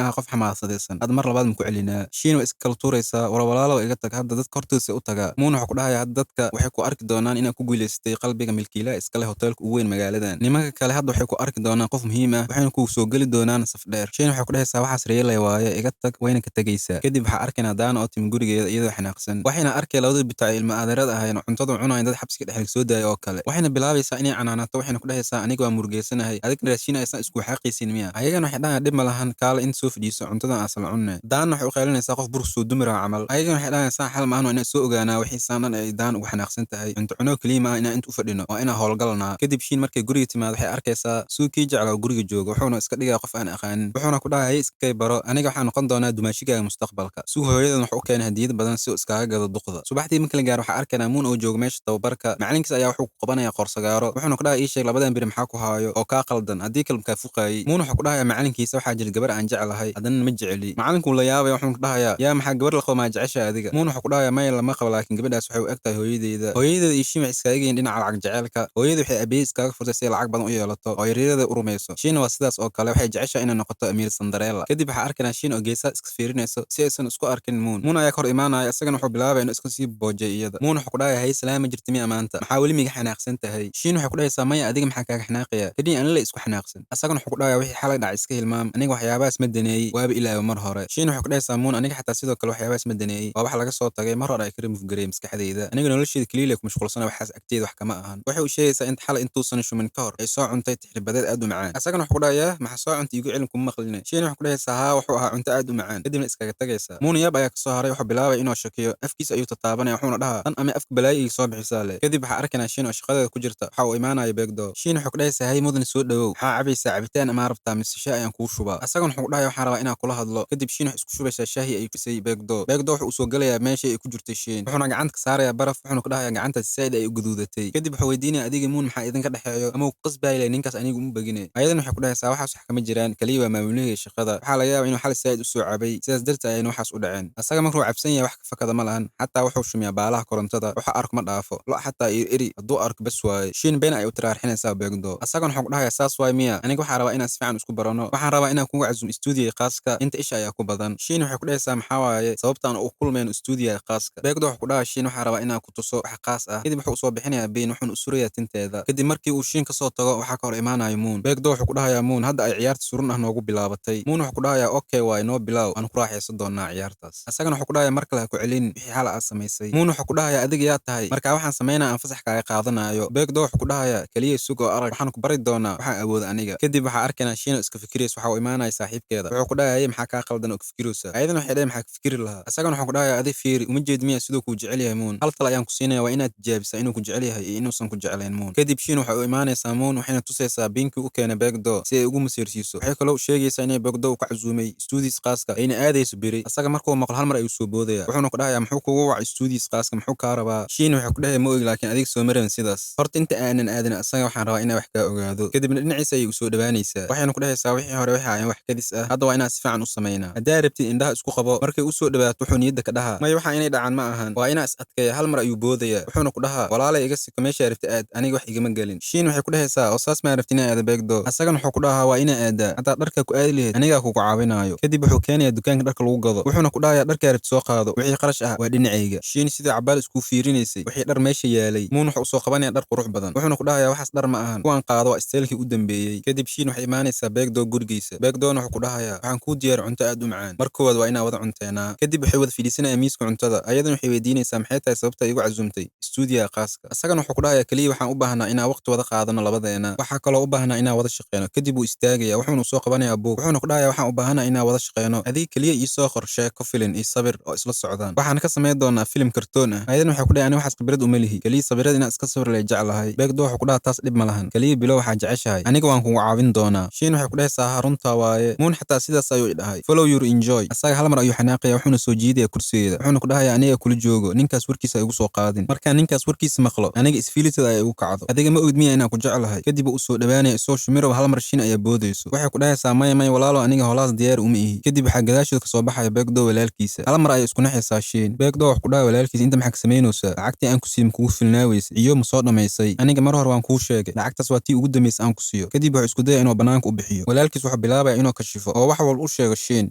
Speaker 1: ahaa qof xamaasadaysan. Hadda mar labaad ma ku celinaa? Shiin waa iska kala tuuraysaa, wala walaalow iga tag, hadda dadka hortooda u tagaa. Muun wuxuu ku dhahayaa hadda dadka waxay ku arki doonaan inaad ku guulaysatay qalbiga milkiilaha iskale hoteelka ugu weyn magaaladan. Nimanka kale hadda waxay ku arki doonaan qof muhiim ah, waxayna kugu soo geli doonaan saf dheer. Shiin waxay ku dhahaysaa waxaas reelay waaye, iga tag, wayna ka tegaysaa. Kadib waxaa arkaynaa Daana oo timi gurigeeda iyadoo xanaaqsan, waxayna arkay labada bitaac ilma adeerada ahayn oo cuntada cunayan dad xabsiga dhex soo daayay oo kale. Waxayna bilaabaysaa inay canaanato, waxayna ku dhahaysaa aniga waa murugeysanahay, adigna raashin aysan isku xaaqaysin miya? Ayagana waxay dhahaan dhib ma lahan, kaale inta soo fadhiiso, cuntadan asal cunne. Daana waxay u qaylinaysaa qof burk soo dumira camal. Ayagana waxay dhahaan saan xal maahan, waa inaan soo ogaanaa wixii saan dhan ay Daan ugu xanaaqsan tahay. Cunto cuno keliya maaha inaan inta u fadhino, waa inaan howlgalnaa. Kadib Shiin markay guriga timaado waxay arkaysaa suukii jeclaa oo guriga jooga, wuxuuna iska dhigaa qof aan aqaanin, wuxuuna ku dhahay iskay baro, aniga waxaan noqon doonaa dumaashigaaga mustaqbalka. Suu hooyadan wuxuu u keenay hadiyad badan si uu iskaga gado duqda. Subaxdii marka la gaaro waxaa arkaynaa Muun oo jooga meesha tababarka. Macalinkiis ayaa wuxuu ku qabanayaa qoorsagaaro, wuxuuna ku dhahay ii sheeg labadan beri maxaa ku haayo oo kaa qaldan, haddii kale makaa fuqaayey. Muun wuxuu ku dhahayaa macalinkiisa waxaa jira gabar aan jeclahay, haddana ma jeceli. Macalinkuu la yaabaya, wuxuuna ku dhahayaa yaa maxaa gabar la qabo maa jecesha adiga? Muun wuxuu ku dhahayaa maya, lama qabo, laakiin gabadhaas waxay u eg tahay hooyadeyda. Hooyadeeda iyo Shiin waxay iskaga yihiin dhinaca lacag jeceelka. Hooyada waxay aabbaheed iskaga furtay si ay lacag badan u yeelato oo yaryarada u rumayso. Shiinna waa sidaas oo kale, waxay jeceshahay inay noqoto amiir Cinderella. Kadib waxaa arkaynaa Shiin oo geesaha iska fiirinayso si aysan isku arkin Muun. Muun ayaa ka hor imaanaya, isagana wuxuu bilaabaya inuu iska sii boojay iyada. Muun wuxuu ku dhahayaa hay salaama jirta miya maanta, maxaa weli miga xanaaqsan tahay? Shiin waxay ku dhahaysaa maya, adiga maxaa kaaga xanaaqaya, kaliya anila isku xanaaqsan. Asagana wuxuu ku dhahayaa wixii xalay dhacay iska hilmaam, aniga waxyaabahaas ma daneeyey, waaba ilaawa mar hore. Shiin waxay ku dhahaysaa Muun aniga xataa sidoo kale waxyaabahaas ma daneeyey, waa wax laga soo tagay mar hore ay ka remove gareeyay maskaxdayda, aniga nolosheeda kaliya ku mashquulsana, waxaas agteeda wax kama ahan. Waxay u sheegaysaa inta xalay intuusan shumin ka hor ay soo cuntay tixribadeed aad u macaan. Asagana wuxuu ku dhahayaa maxaa soo cuntay, igu celin, kuma maqline. Shiin waxay ku dhahaysaa haa, wuxuu ahaa cunto aad u macaan. Kadibna iskaga tagaysaa. Muun yaab ayaa kasoo haray, wuxuu bilaabay inuu shakiyo, afkiisa ayuu tataabanaya, wuxuuna dhahaa tan ama afka balaayo iga soo bixisaa le. Kadib waxaa arkaynaa Shiin oo shaqadeeda ku jirta, waxa uu imaanaya Beegdo. Shiin wuxuu ku dhahaysaa hay mudan, soo dhawow, maxaa cabaysaa, cabitaan ama rabtaa mise shaah ayaan kuu shubaa? Asagana wuxuu ku dhahayaa waxaan rabaa inaan kula hadlo. Kadib Shiin waxay isku shubaysaa shaahi ay fisay Beegdo. Beegdo wuxuu usoo gelayaa meeshii ay ku jirtay Shiin, wuxuuna gacanta ka saarayaa baraf, wuxuuna ku dhahayaa gacantaas saaid ay u guduudatay. Kadib wuxuu weydiinaya adiga Muun maxaa idinka dhexeeyo, ama uu qasbaayay ninkaas anigu uma begine? Ayadana waxay ku dhahaysaa waxaas wax kama jiraan, kaliya waa maamulihii shaqada, waxaa laga yaabaa inuu xal saaid u soo cabay, sidaas darteed ayayna waxaas u dhaceen. Asaga markuu cabsan yahay wax ka fakada ma lahan, xataa wuxuu shumiyaa baalaha korontada, waxa arko ma dhaafo, lo xataa iyo eri hadduu arko bas waaye. Shiin been ay u tiraarxinaysaa Beegdo. Asagana wuxuu ku dhahayaa saas waay miya, aniga waxaa rabaa inaan si fiican isku barano, waxaan rabaa inaan kugu casuum stuudiga khaaska, inta isha ayaa ku badan. Shiin waxay ku dhahaysaa maxaa waaye sababtaan u kulmayno stuudiga khaaska? Beegdo wuxuu ku dhahaa Shiin waxaa rabaa inaan ku tuso wax khaas ah. Kadib wuxuu usoo bixinayaa been, wuxuuna u surayaa tinteeda. Kadib markii uu Shiin kasoo tago waxaa ka hor imaanaya Muun. Beegdo wuxuu ku dhahayaa Muun hadda ay ciyaarta surun ah noogu bilaabatay. Muun wuxuu ku dhahayaa okay waay, noo bilaaw, aan ku raaxaysan doonaa ciyaartaas. Asagana wuxuu ku dhahayaa mar kale ha ku celin wixii xal aad samaysay. Muun wuxuu ku dhahayaa adiga yaa tahay, marka waxaan samaynaa aan fasax kaaga qaadanayo. Beegdo wuxuu ku dhahayaa kaliya sug oo arag, waxaan ku bari doonaa waxaan awooda aniga. Kadib waxaa arkaynaa Shiin oo iska fikiraysa, waxa uu imaanaya saaxiibkeeda, wuxuu ku dhahayaa maxaa kaa qaldan oo ka fikiraysa? Ayadana waxay dhahay maxaa ka fikiri lahaa? Asagana wuxuu ku dhahayaa adi fiiri, uma jeed miya siduu kuu jecel yahay Muun? Hal tal ayaan ku siinaya, waa inaad tijaabisaa inuu ku jecel yahay iyo inuusan ku jeclayn Muun. Kadib Shiin waxay u imaanaysaa Muun, waxayna tusaysaa biinkii u keenay Beegdo si ay ugu masiirsiiso. Waxay kaloo u sheegaysaa inay Beegdo uu ka casuumay stuudiis khaaska ayna aadayso beri. Asaga markuu maqlo hal mar ayuu soo boodaya, wuxuuna ku dhahayaa muxuu kugu wacay stuudiis khaaska, muxuu kaa rabaa? Shiin waxay ku dhahay ma ogi, laakiin adiga soo marin sidaas. Horta inta aanan aadin asaga waxaan rabaa inaan wax kaa ogaado. Kadibna dhinaciisa ayay usoo dhawaanaysaa, waxayna ku dhahaysaa wixii hore waxa aan wax kadis ah, hadda waa inaan si fiican u samaynaa, haddaa rabtid indhaha isku qabo. Markay usoo dhawaato wuxuu niyadda ka dhahaa maya, waxa inay dhacaan ma ahan, waa inaa is adkeeya. Hal mar ayuu boodaya, wuxuuna ku dhahaa walaalay iga siko, meeshaa rabta aad, aniga wax igama gelin. Shiin waxay ku dhahaysaa oo saas maa rabti inaa aada Beegdo? Asagana wuxuu ku dhahaa waa inaa aadaa, hataa dharka ku aadi lahayd anigaa kugu caawinaayo. Kadib wuxuu keenayaa dukaanka dharka lagu gado, wuxuuna ku dhahayaa dharkaa rabti soo qaado, wixii qarash ah waa dhinacayga. Shiin sidii cabaal isku fiirinaysay wixii dhar meesha yaalay. Muun wuxuu usoo qabanaya dhar qurux badan, wuxuuna ku dhahayaa waxaas dhar ma ahan, kuwaan qaado waa isteelkii u dambeeyey. Kadib Shiin waxay imaanaysaa Beegdo gurigiisa. Beegdoona wuxuu ku dhahayaa waxaan kuu diyaar cunto aad u macaan, mar koowaad waa inaa wada cunteenaa. Kadib waxay wada fadhiisanayaan miiska cuntada, ayadana waxay weydiinaysaa maxay tahay sababta igu casuumtay stuudiga khaaska? Asagana wuxuu ku dhahayaa kaliya waxaan u baahnaa inaan waqti wada qaadano labadeena, waxaa kaloo u baahnaa inaan wada shaqeyno. Kadib wuu istaagaya, wuxuuna soo qabanayaa buug, wuxuuna ku dhahayaa waxaan u baahanaa inaan wada shaqeyno, adiga kaliya ii soo qor sheeko filin iyo sabir oo isla socdaan, waxaan ka samayn doonaa filim kartoon ah. Ayadana waxay ku dhahay ani waxaas khibrad uma lihi, kaliya sawirada inaan iska sawir lay jeclahay. Beegdo wuxuu ku dhahaa taas dhib ma lahan, kaliya bilow waxaa jeceshahay, aniga waan kugu caawin doonaa. Shiin waxay ku dhahaysaa haa, runtaa waaye, Muun xataa sidaas ayuu i dhahay, follow your enjoy. Asaga hal mar ayuu xanaaqaya, wuxuuna soo jiidaya kursigeeda, wuxuuna ku dhahayaa aniga kula joogo, ninkaas warkiisa igu soo qaadin, markaan ninkaas warkiisa maqlo aniga isfiilitada ay igu kacdo, adiga ma ogid miya inaan ku jeclahay? Kadib uu usoo dhawaanaya isoo shumirow, hal mar Shiin ayaa boodayso. Waxay ku dhahaysaa maya maya walaalo, aniga holaas diyaar uma uma ihi. Kadib waxaa gadaashooda kasoo baxaya Beegdo walaalkiisa. Hal mar ayay isku naxaysaa Shiin. Beegdo wax ku dhaha walaalkiisa, inta maxaa ka samaynaysaa? Lacagtii aan ku siiyey kugu filnaaweysa iyo ma soo dhamaysay? Aniga mar hore waan kuu sheegay, lacagtaas waa tii ugu dambeysay aan ku siiyo. Kadib wuxuu isku dayay inuu banaanka u bixiyo. Walaalkiis wuxuu bilaabaya inuu kashifo oo wax walba u sheego Shiin.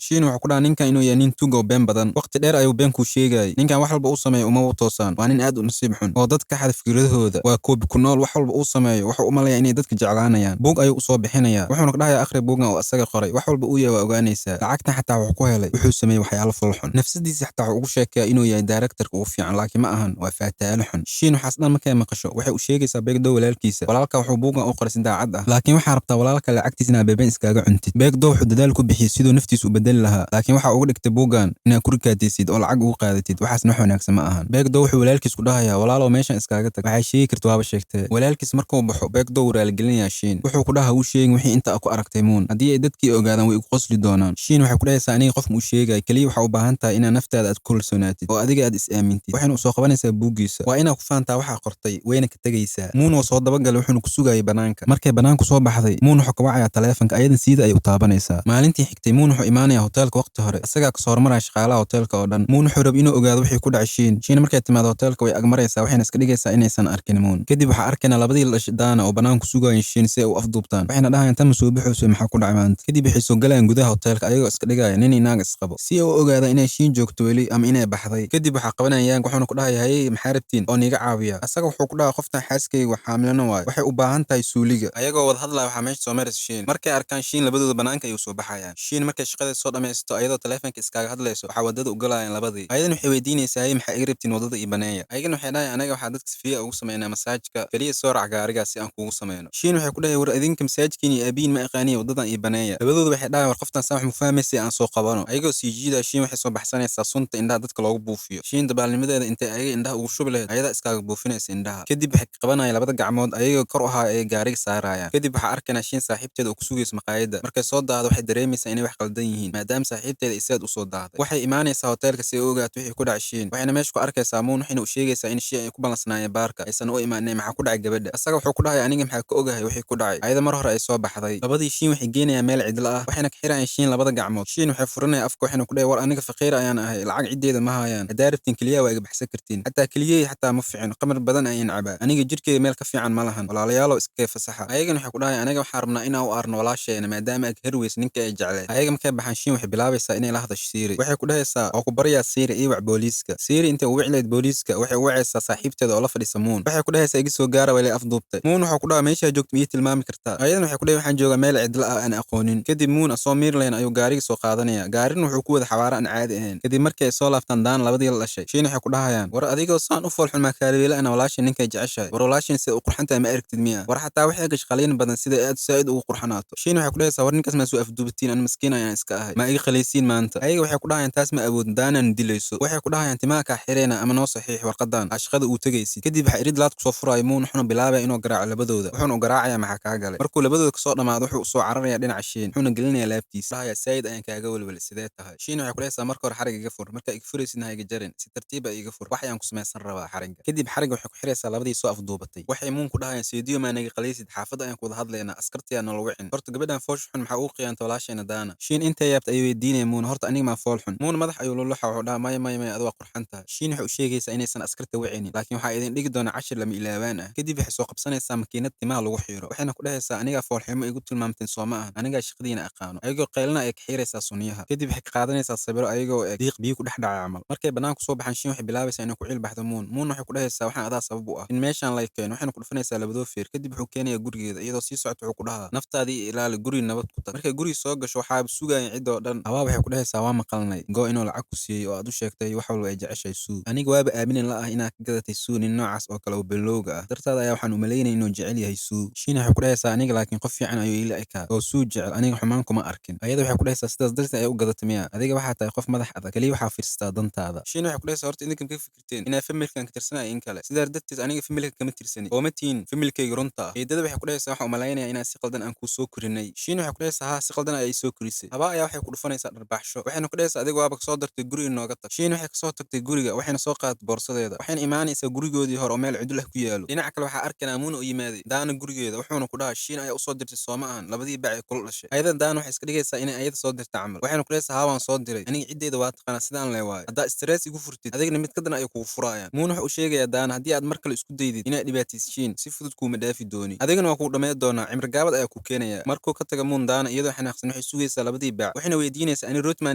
Speaker 1: Shiin wuxuu ku dhaha ninkan inuu yahay nin tuug oo been badan, waqti dheer ayuu been kuu sheegayay. Ninkan wax walba uu sameeyo uma toosaan, waa nin aad u nasiib xun oo dadka xada fikradahooda, waa koobi ku nool. Wax walba uu sameeyo wuxuu u malayaa inay dadka jeclaanayaan. Buug ayuu usoo bixinayaa, wuxuuna ka dhahayaa akhri buugan oo asaga qoray, wax walba uu yahay waa ogaanaysaa. Lacagtan xataa wuxuu ku helay wuxuu sameeyey waxyaalo foolxun. Nafsadiisa xataa wuxuu ugu sheekeeyaa inuu yahay directorka ugu fiican, laakiin ma ahan, waa faataalo xun. Shiin waxaas dhan markay maqasho waxay u sheegaysaa Beegdo walaalkiisa, walaalka wuxuu buugan u qoray si daacad ah, laakiin waxaa rabtaa walaalka lacagtiisa inaa beebeen iskaaga cuntid. Beegdo wuxuu dadaal ku bixiyey siduu naftiisa u bedeli lahaa, laakiin waxa uga dhigtay buugan inaad ku rikaataysid oo lacag ugu qaadatid, waxaasna wax wanaagsan ma ahan. Beegdo wuxuu walaalkiis ku dhahayaa walaalow meeshan iskaaga tag, waxay sheegi karta waaba sheegtee. Walaalkiis markuu baxo Beegdo wuu raaligelinayaa Shiin, wuxuu ku dhahaa wuu sheegin wixii inta ku aragtay Muun, haddii ay dadkii ogaadaan way igu qosli doonaan. Shiin waxay ku dhahaysaa aniga qof ma u sheegay, kaliya waxaa u baahan tahay inaad naftaada aad ku kalsoonaatid oo adiga aad is aamintid. Waxayna usoo qabanaysaa buuggiisa, waa inaad ku faantaa waxaa qortay, wayna ka tegaysaa. Muun waa soo dabagalay, wuxuuna ku sugayay banaanka. Markay banaanku soo baxday Muun wuxuu ka wacayaa taleefanka, ayadan siida ay u taabanaysaa. Maalintii xigtay Muun wuxuu imaanayaa hoteelka waqti hore, isagaa kasoo hormaraya shaqaalaha hoteelka oo dhan. Muun wuxuu rabay inuu ogaado wixii ku dhacay Shiin. Shiin markay timaado hoteelka way agmaraysaa, waxayna iska dhigaysaa inaysan arkin Muun. Kadib waxaa arkaynaa labadii la dhashay Daana oo banaanku sugayeen Shiin si ay u afduubtaan, waxayna dhahayaan tan ma soo baxayso, maxaa ku dhacay maanta? Kadib waxay soo galayaan gudaha hoteelka ayagoo iska dhigaya nin inaaga isqabo si ay u ogaadaan inay Shiin joogto weli ama inay baxday. Kadib waxaa qabanaya Yang, wuxuuna ku dhahaya hayey maxaa rabtiin oo niiga caawiya? Asaga wuxuu ku dhahaa qoftan xaaskayga wax xaamilana waayo, waxay u baahan tahay suuliga. Ayagoo wada hadlaya waxaa meesha soo maraysa Shiin. Markay arkaan Shiin labadooda banaanka ayuu soo baxayaan. Shiin markay shaqadeeda soo dhamaysato ayadoo taleefanka iskaaga hadlayso waxaa wadada u galayaan labadii. Ayadan waxay weydiinaysaa hayey maxaa iga rabtiin wadada ii baneeya? Ayagana waxay dhahayaan anaga waxaa dadka sifiya ugu sameynaa masaajka, kaliya soo raac gaarigaas si aan kuugu sameyno. Shiin waxay ku dhahay war idinka masaajkiin iyo aabihiin ma aqaaniya, wadadan ii baneeya. Labadooda waxay dhahayan war qoftan saan wax mu fahmaysa aan soo qabano. Ayagoo sii jiidaya Shiin waxay soo baxsanaysaa sunta indhaha dadka loogu buufiyo. Shiin dabaalnimadeeda intay ayaga indhaha ugu shubi lahayd ayadaa iskaaga buufinaysa indhaha. Kadib waxay ka qabanayaan labada gacmood ayagoo kor u haya ay gaariga saarayaan. Kadib waxaa arkaynaa Shiin saaxiibteeda oo ku sugaysa maqaayadda. Markay soo daahdo waxay dareemaysaa inay wax qaldan yihiin maadaama saaxiibteeda ay sidaad usoo daahday. Waxay imaanaysaa hoteelka si ay u ogaato wixii ku dhacay Shiin, waxayna meesha ku arkaysaa Muun, waxayna u sheegaysaa in Shiin ay ku ballansanaayeen baarka aysan u imaanin, maxaa ku dhacay gabadha? Asaga wuxuu ku dhahay aniga maxaa ka ogahay wixii ku dhacay, ayada mar hore ay soo baxday. Labadii Shiin waxay geenayaan meel cidla ah, waxayna ka xirayaan Shiin labada gacmood. Shiin waxay furinayaan afka, waxayna ku dhahay war aniga faqiir ayaan ahay, lacag ciddeeda ma hayaan, haddaa rabtiin keliya waa iga baxsan kartiin, xataa keliyey xataa ma fiicin, qamar badan ayaan cabaa, aniga jirkeyga meel ka fiican ma lahan, walaalayaalow iska fasaxa. Ayagana waxay ku dhahay aniga waxaan rabnaa inaan u arno walaasheena maadaama ag herweys ninka ay jecleed. Ayaga markay baxaan Shiin waxay bilaabaysaa inay la hadasho Siiri. Waxay ku dhahaysaa oo ku baryaa Siiri ii wac booliiska. Siiri intay u wici lahayd booliiska waxay u wacaysaa saaxiibteeda oo la fadhisa Muun. Waxay ku dhahaysaa iga soo gaara waa ilay afduubtay. Muun wuxuu ku dhahaa meeshaa joogto ma ii tilmaami kartaa? Ayadana waxay ku dhahay waxaan joogaa meel cidla ah aan aqoonin. Kadib Muun asoo miir lahayn ayuu gaariga soo qaadanaya, gaarina wuxuu ku wada xawaare aan caadi ahayn. Kadib markii ay soo laabtaan Daana labadii la dhashay, Shiin waxay ku dhahayaan war adigoo saan u foolxun maa kaarabeela ana walaashin ninkay jeceshahay, war walaashin sida u qurxantahay ma aragtid miya? War xataa waxay gashay qaliin badan sida aad saa'id ugu qurxanaato. Shiin waxay ku dhahaysaa war ninkaas maa soo afduubatiin, an miskiin ayaan iska ahay, ma iga qalaysiin maanta? Ayaga waxay ku dhahayaan taas ma awoodin, Daanaan dilayso. Waxay ku dhahayaan timaha kaa xireena ama noo saxiix warqadan aa shaqada uu tegaysid. Kadib waxaa irid laad kusoo furaya Muun, wuxuuna bilaabaya inuu garaaco labadooda, wuxuuna u garaacayaa maxaa kaa galay. Markuu labadooda kasoo dhamaado wuxuu usoo cararayaa dhinaca Shiin, wuxuuna gelinayaa laabtiisa, dhahayaa saa'id ayaan kaaga welwelay, sidee tahay? Shiin waxay ku dhahaysaa marka hore xarig iga fur, markaa iga furaysidna ha iga jarin, si tartiib ah iga fur, wax ayaan ku samaysan rabaa xarigga. Kadib xarigga waxay ku xiraysaa labadii soo afduubatay. Waxay Muun ku dhahayaan seediyo maa naga qalaysid, xaafadda ayaan ku wada hadlaynaa, askartiyaa nala wicin. Horta gabadhan foosha xun maxaa ugu khiyaantay walaasheena Daana? Shiin intay yaabtay ayuu weydiinaya Muun horta aniga maa fool xun? Muun madax ayuu luluxa, wuxuu dhahaa maya maya maya, adu waa qurxan tahay. Shiin waxay u sheegaysaa inaysan askarta wicinin, laakiin waxaa idin dhigi doonaa cashir lama ilaawaan ah. Kadib waxay soo qabsanaysaa makiinad timaha lagu xiiro, waxayna ku dhahaysaa anigaa foolxumo igu tilmaamteen soo ma ahan, anigaa shaqadiina aqaano. Ayagoo qaylana ay ka xiiraysaa sunniyaha. Kadib waxay ka qaadanaysaa sawiro ayagoo eg diiq biyo ku dhex dhacay camal. Markay banaanku soo baxaan Shiin waxay bilaabaysaa inay ku ciil baxdo Muun. Muun waxay ku dhahaysaa waxaan adaa sabab u ah in meeshaan lay keeno, waxayna ku dhufanaysaa labadoo feer. Kadib wuxuu keenayaa gurigeeda iyadoo sii socota wuxuu ku dhahaa naftaadii ilaali, guri nabad ku tag. Markay guriga soo gasho waxaaba sugayaan cid oo dhan. Habaa waxay ku dhahaysaa waa maqalnay goo inuu lacag ku siiyey oo aad u sheegtay wax walba ay jeceshahay Suu. Aniga waaba aaminin la ah inaad ka gadatay Suu nin noocaas oo kale oo bilowga ah, dartaada ayaa waxaan u malaynayay inuu jecel yahay Suu. Shiin waxay ku dhahaysaa aniga laakiin qof fiican ayuu ila ekaa oo Suu jecel, aniga xumaan kuma arkin. Ayada waxay ku dhahaysaa sidaas darteed ayay u gadatay miya? Adiga waxaa tahay qof madax adag, kaliya waxaa fiirsataa dantaada. Shiin waxay ku dhahaysaa horta idinka ma ka fikirteen inaa familkan ka tirsanaya in kale, sidaa darteed aniga familka kama tirsani oo ma tihin familkayga runta ah. Eedada waxay ku dhahaysaa waxaan u malaynayaa inaan si qaldan aan kuu soo korinay. Shiin waxay ku dhahaysaa haa si qaldan ayay soo korisay. Habaa ayaa waxay ku dhufanaysaa dharbaaxsho, waxayna ku dhahaysaa adiga waaba kasoo dartay guriga nooga tag. Shiin waxay kasoo tagtay guriga, waxayna soo qaadatay boorsadeeda, waxayna imaanaysaa gurigoodii hore oo meel cidlo ah ku yaalo. Dhinaca kale waxaa arkaynaa Muun oo yimaaday Daana gurigeeda, wuxuuna ku dhahaa Shiin ayaa usoo dirtay soo ma ahan labadii bac ee kula dhashay. Ayada Daana waxay iska dhigaysaa inay ayada Ayada soo dirta camal. Waxayna ku dhahaysaa, haa, waan soo diray, aniga ciddeyda waa taqaanaa, sidaan le waayo. Haddaa stress igu furtid, adigna mid kadan ay kugu furayaan. Muun wuxuu u sheegayaa Daana, haddii aad mar kale isku daydid inaad dhibaataysiin, si fudud kuuma dhaafi dooni, adigana waa kuu dhammayn doonaa, cimri gaabad ayaa ku keenaya. Markuu ka taga Muun, Daana iyadoo xanaaqsan waxay sugaysaa labadii baac, waxayna weydiinaysaa, ani rooti maa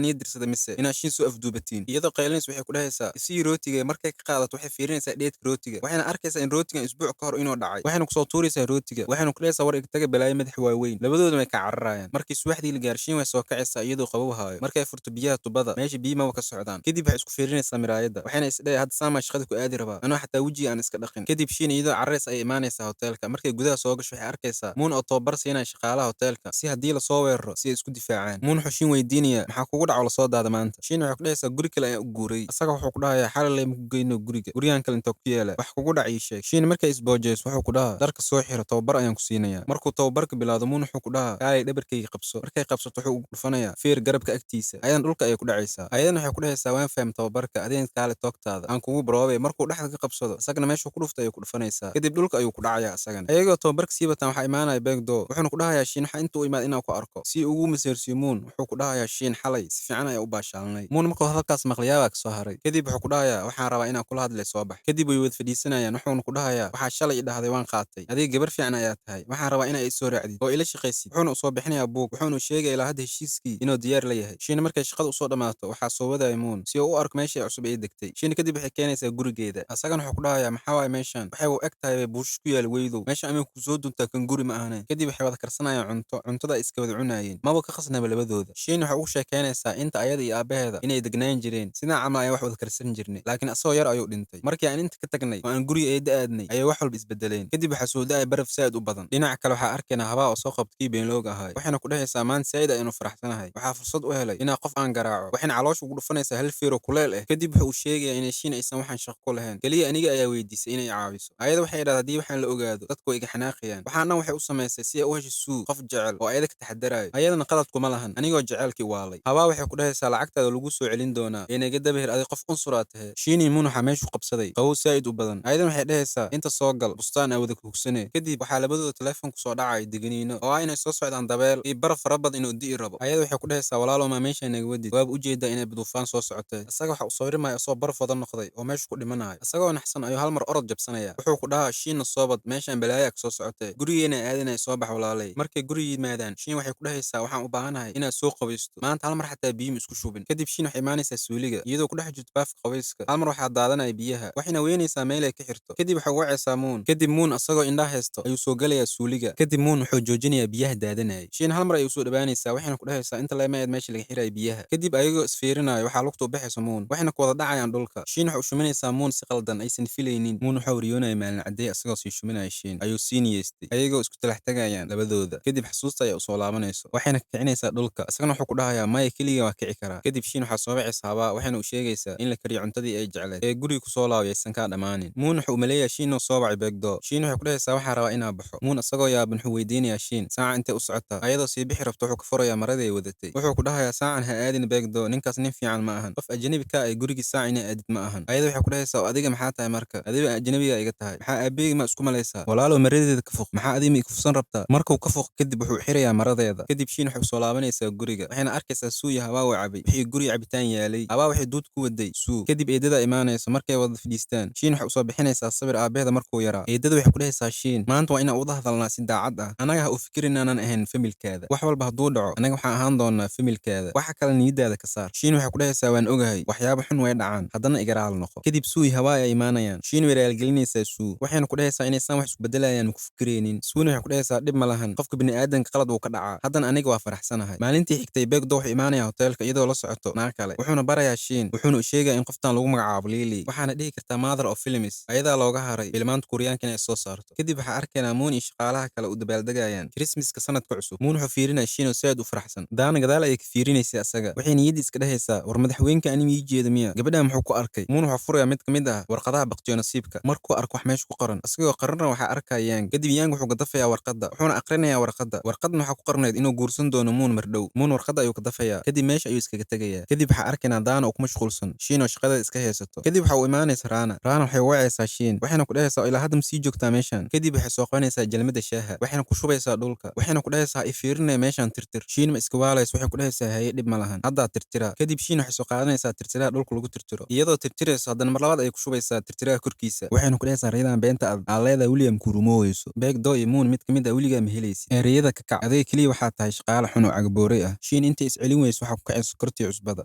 Speaker 1: niya dirsada mise inaad Shiin soo afduubatiin? Iyadoo qaylinaysa waxay ku dhahaysaa, isii rootiga. Markay ka qaadato, waxay fiirinaysaa dheedka rootiga, waxayna arkaysaa in rootigan isbuuc ka hor inuu dhacay. Waxayna kusoo tuuraysaa rootiga, waxayna ku dhahaysaa, war igtaga, balaayo madax waaweyn. Labadooduna way ka cararayaan. Markii subaxdii la gaar, Shiin way soo kacaysaa iyadoo qabow haayo. Markay furto biyaha tubada, meesha biyo maba ka socdaan. Kadib waxay isku fiirinaysaa miraayadda, waxayna isdhahay, hadda saamaa shaqada ku aadi rabaa anoo xataa wejiga aan iska dhaqin? Kadib Shiin iyadoo cararaysa ay imaanaysaa hoteelka. Markay gudaha soo gasho, waxay arkaysaa Muun oo tababar siinaya shaqaalaha hoteelka, si haddii lasoo weeraro si ay isku difaacaan. Muun wuxuu Shiin weydiinayaa, maxaa kugu dhaco lasoo daada maanta? Shiin waxay ku dhahaysaa, guri kale ayaan u guuray. Asaga wuxuu ku dhahayaa, xalalay maku geyno guriga, guryahan kale inta ku yaala, wax kugu dhac ii sheeg. Shiin markay isboojeyso, wuxuu ku dhahaa, dharka soo xiro, tababar ayaan ku siinayaa. Markuu tababarka bilaado, Muun wuxuu ku dhahaa, kaalay dhabarkayga qabso. Markay qabsato, wuxuu ugu dhufanayaa feer garabka agtiisa, ayadan dhulka ayay ku dhacaysaa. Ayadan waxay ku dhahaysaa, waan faham tababarka, adigan kaale toogtaada aan kugu baroobay. Markuu dhexda ka qabsado, isagana meeshuu ku dhuftay ayuu ku dhufanaysaa, kadib dhulka ayuu ku dhacayaa isagana. Ayagoo tababarka sii wataan, waxaa imaanaya Begdo, wuxuuna ku dhahayaa Shiin, waxaa inta u imaad inaan ku arko si ugu maseersiyo. Muun wuxuu ku dhahayaa, Shiin, xalay si fiican ayaa u baashaalnay. Muun markuu hadalkaas maqlayaabaa kasoo haray. Kadib wuxuu ku dhahayaa, waxaan rabaa inaan kula hadlay, soo bax. Kadib way wada fadhiisanayaan, wuxuuna ku dhahayaa, waxaa shalay i dhahday waan qaatay, adiga gabar fiican ayaa tahay, waxaan rabaa inaa i soo raacdid oo ila shaqaysid. Wuxuuna usoo bixinayaa buug, wuxuuna sheegaya ilaa hadda heshiiskii inuu diyaar la yahay. Shiin markay shaqada usoo dhammaato, waxaa soo wadaya Muun si uu u arko meesha cusub ay degtay. Shiin kadib waxay keenaysaa gurigeeda. Asagana wuxuu ku dhahayaa, maxaa waaye meeshan? Waxay u eg tahay bay buushash ku yaal weydow, meesha amay ku soo duntaa, kan guri ma ahane. Kadib waxay wada karsanayaan cunto, cuntada ay iska wada cunaayeen, maba ka khasnaba labadooda. Shiin waxay ugu sheekeynaysaa inta ayada iyo aabaheeda inay degnaan jireen, sidaa camal ayaan wax wada karsan jirnay, laakiin asagoo yar ayuu dhintay. Markii aan inta ka tagnay oo aan guriga eedda aadnay, ayay wax walba isbedeleen. Kadib waxaa soo da'ay baraf saa'id u badan. Dhinaca kale waxaa arkaynaa Habaa oo soo qabta kii beenlooga ahaay, waxayna ku dhahaysaa, maanta saa'id ayaan u faraxsanahay, waxaa fursad u helay inaa qof aan garaaco. Waxayna caloosha ugu dhufanaysaa hal feero kuleel ah. Kadib wuxuu u sheegayaa inay Shiin aysan waxaan shaqo ku lahayn, keliya aniga ayaa weydiisay inay caawiso. Ayada waxay idhahdaa, haddii waxaan la ogaado, dadku way iga xanaaqayaan. Waxaan dhan waxay u samaysay si ay u hesho Suu qof jecel oo ayada ka taxadarayo, ayadana qalad kuma lahan, anigoo jecelkii waalay. Habaa waxay ku dhahaysaa, lacagtaada lagu soo celin doonaa ee naga dabahir, adig qof unsuraa tahe. Shiini Muun waxaa meeshu qabsaday qabow saa'id u badan. Ayadan waxay dhahaysaa, inta soo gal, bustaan aa wada hugsane. Kadib waxaa labadooda telefoon kusoo dhacay digniino oo ah inay soo socdaan dabeel iyo baraf fara badan inuu di'i rabo. Ayada waxay ku dhahaysaa, walaalow, maa meesha naga wadid? Waaba ujeedaa inay duufaan soo socotay. Isaga waxa uu sawirmaya asoo baraf wada noqday oo meesha ku dhimanayo. Isagoo naxsan ayuu hal mar orod jabsanaya. Wuxuu ku dhahaa, Shiinna soobad, meeshaan balaaya ka soo socotay, gurigeena aadanaya, soo bax walaalay. Markay guriga yimaadaan, Shiin waxay ku dhahaysaa, waxaan u baahanahay inaad soo qabaysto, maanta hal mar xataa biyo ma isku shubin. Kadib Shiin waxay imaanaysaa suuliga iyadoo ku dhex jirto baafka qabayska. Hal mar waxaa daadanaya biyaha, waxayna weynaysaa meel ay ka xirto. Kadib waxay wacaysaa Muun. Kadib Muun asagoo indhaha haysto ayuu soo galayaa suuliga. Kadib Muun wuxuu joojinayaa biyaha daadanayay. Shiin hal mar ayuu soo dhawaanaysaa, waxayna ku dhahaysaa, inta leemayd meesha laga xiraya biyaha. Kadib ayagoo isfiirinayo, waxaa lugta u baxaysa Muun, waxayna ku wada dhacayaan dhulka. Shiin waxay u shuminaysaa Muun si qaldan aysan filaynin. Muun wuxuu riyoonaya maalin cadday asagoo sii shuminaya Shiin ayuu sii niyeystay, ayagoo isku talax tagayaan labadooda. Kadib xasuusta ayaa usoo laabanayso, waxayna kicinaysaa dhulka. Isagana wuxuu ku dhahayaa, maya, keliya waa kici karaa. Kadib Shiin waxaa soo wacaysa Habaa, waxayna u sheegaysaa in la kariyo cuntadii ay jecleed ee guriga kusoo laabay aysan kaa dhammaanin. Muun wuxuu umaleeyaa Shiin inuu soo wacay Beegdo. Shiin waxay ku dhahaysaa, waxaa rabaa inaa baxo. Muun asagoo yaaban wuxuu weydiinayaa Shiin, saaca intay u socotaa? Ayadoo sii bixi rabto, wuxuu ka furayaa maradii ay wadatay. Wuxuu ku dhahayaa, saacan ha aadin Beegdo, ninkaas nin fiican ma ahan, qof ajnabi ka ay gurigii saac inay aadid ma ahan. Ayada waxay ku dhahaysaa, oo adiga maxaa tahay marka? Adiga ajnabiga iga tahay, maxaa aabbeeyga ma isku malaysaa? Walaalow, maradeeda ka fuq, maxaa adiga ma ikufsan rabtaa? Markuu ka fuq kadib, wuxuu xirayaa maradeeda. Kadib Shiin waxay usoo laabanaysaa guriga, waxayna arkaysaa Suu iyo Habaa oo cabay wixii guriga cabitaan yaalay. Habaa waxay duud ku waday Suu. Kadib eedada imaanayso. Markay wada fadhiistaan, Shiin waxay usoo bixinaysaa sawir aabaheeda markuu yaraa. Eedada waxay ku dhahaysaa Shiin, maanta waa inaan wada hadalnaa si daacad ah, anaga ha u fikirin inaanan ahayn familkaada, wax walba hadduu dhaco anaga waxaan ahaan doonaa familkaada, waxa kale niyadaada ka saar. Shiin waxay ku dhahaysaa, waan ogahay waxyaabo xun way dhacaan, haddana iga raali noqo. Kadib Suu iyo Habaa ay imaanayaan. Shiin way raalgelinaysaa Suu, waxayna ku dhahaysaa inaysan wax isku bedelayaan ku fikiraynin. Suuna waxay ku dhahaysaa, dhib ma lahan, qofka bini'aadanka qalad wuu ka dhacaa, haddana aniga waa faraxsanahay. Maalintii xigtay, Beegdo wuxuu imaanayaa hoteelka iyadoo la socoto naag kale, wuxuuna barayaa Shiin, wuxuuna u sheegayaa in qoftan lagu magacaabo Lili, waxaana dhihi kartaa mother of films, ayadaa looga haray filmaanta Kuuriyaanka inay soo saarto. Kadib waxaa arkaynaa Muun iyo shaqaalaha kale u dabaaldegayaan Christmaska sanadka cusub. Muun wuxuu fiirinaya Shiin oo saad u faraxsan. Daana gadaal ayay ka fiirinaysay asaga, waxay niyadda iska dhahaysaa, war madaxweynka ani mii jeeda miya? Gabadhan muxuu ku arkay? Muun wuxuu furayaa mid ka mid ah warqadaha baqtiyo nasiibka. Markuu arko wax meesha ku qoran, asagoo qararna waxaa arkaya Yang. Kadib Yang wuxuu ka dafayaa warqadda, wuxuuna aqrinayaa warqadda. Warqadna waxaa ku qornayd inuu guursan doono Muun mardhow. Muun warqadda ayuu ka dafayaa, kadib meesha ayuu iskaga tegayaa. Kadib waxaa arkaynaa Daana oo ku mashquulsan Shiin oo shaqadeeda iska haysato. Kadib waxa uu imaanaysa Raana. Raana waxay wacaysaa Shiin, waxayna ku dhahaysaa, ilaa hadda ma sii joogtaa meeshan? Kadib waxay soo qabanaysaa jalmada shaaha, waxayna ku shubaysaa dhulka, waxayna ku dhahaysaa, i fiirinaya, meeshan tirtir. Shiin ma iska waalayso waxay ku dhahaysaa haye dhib ma lahan, haddaa tirtira. Kadib Shiin waxay soo qaadanaysaa tirtiraha dhulka lagu tirtiro, iyadoo tirtirayso haddana mar labaad ayay ku shubaysaa tirtiraha korkiisa. Waxayna ku dhahaysaa riyadan beenta aad leedahay William kurumoweyso. Beegdo iyo Muun mid kamid ah weligaa ma helaysid. Ereyada ka kac, adiga keliya waxaa tahay shaqaale xun oo cagabooray ah. Shiin intay iscelin weyso waxaa ku kacaysa sokortii cusbada,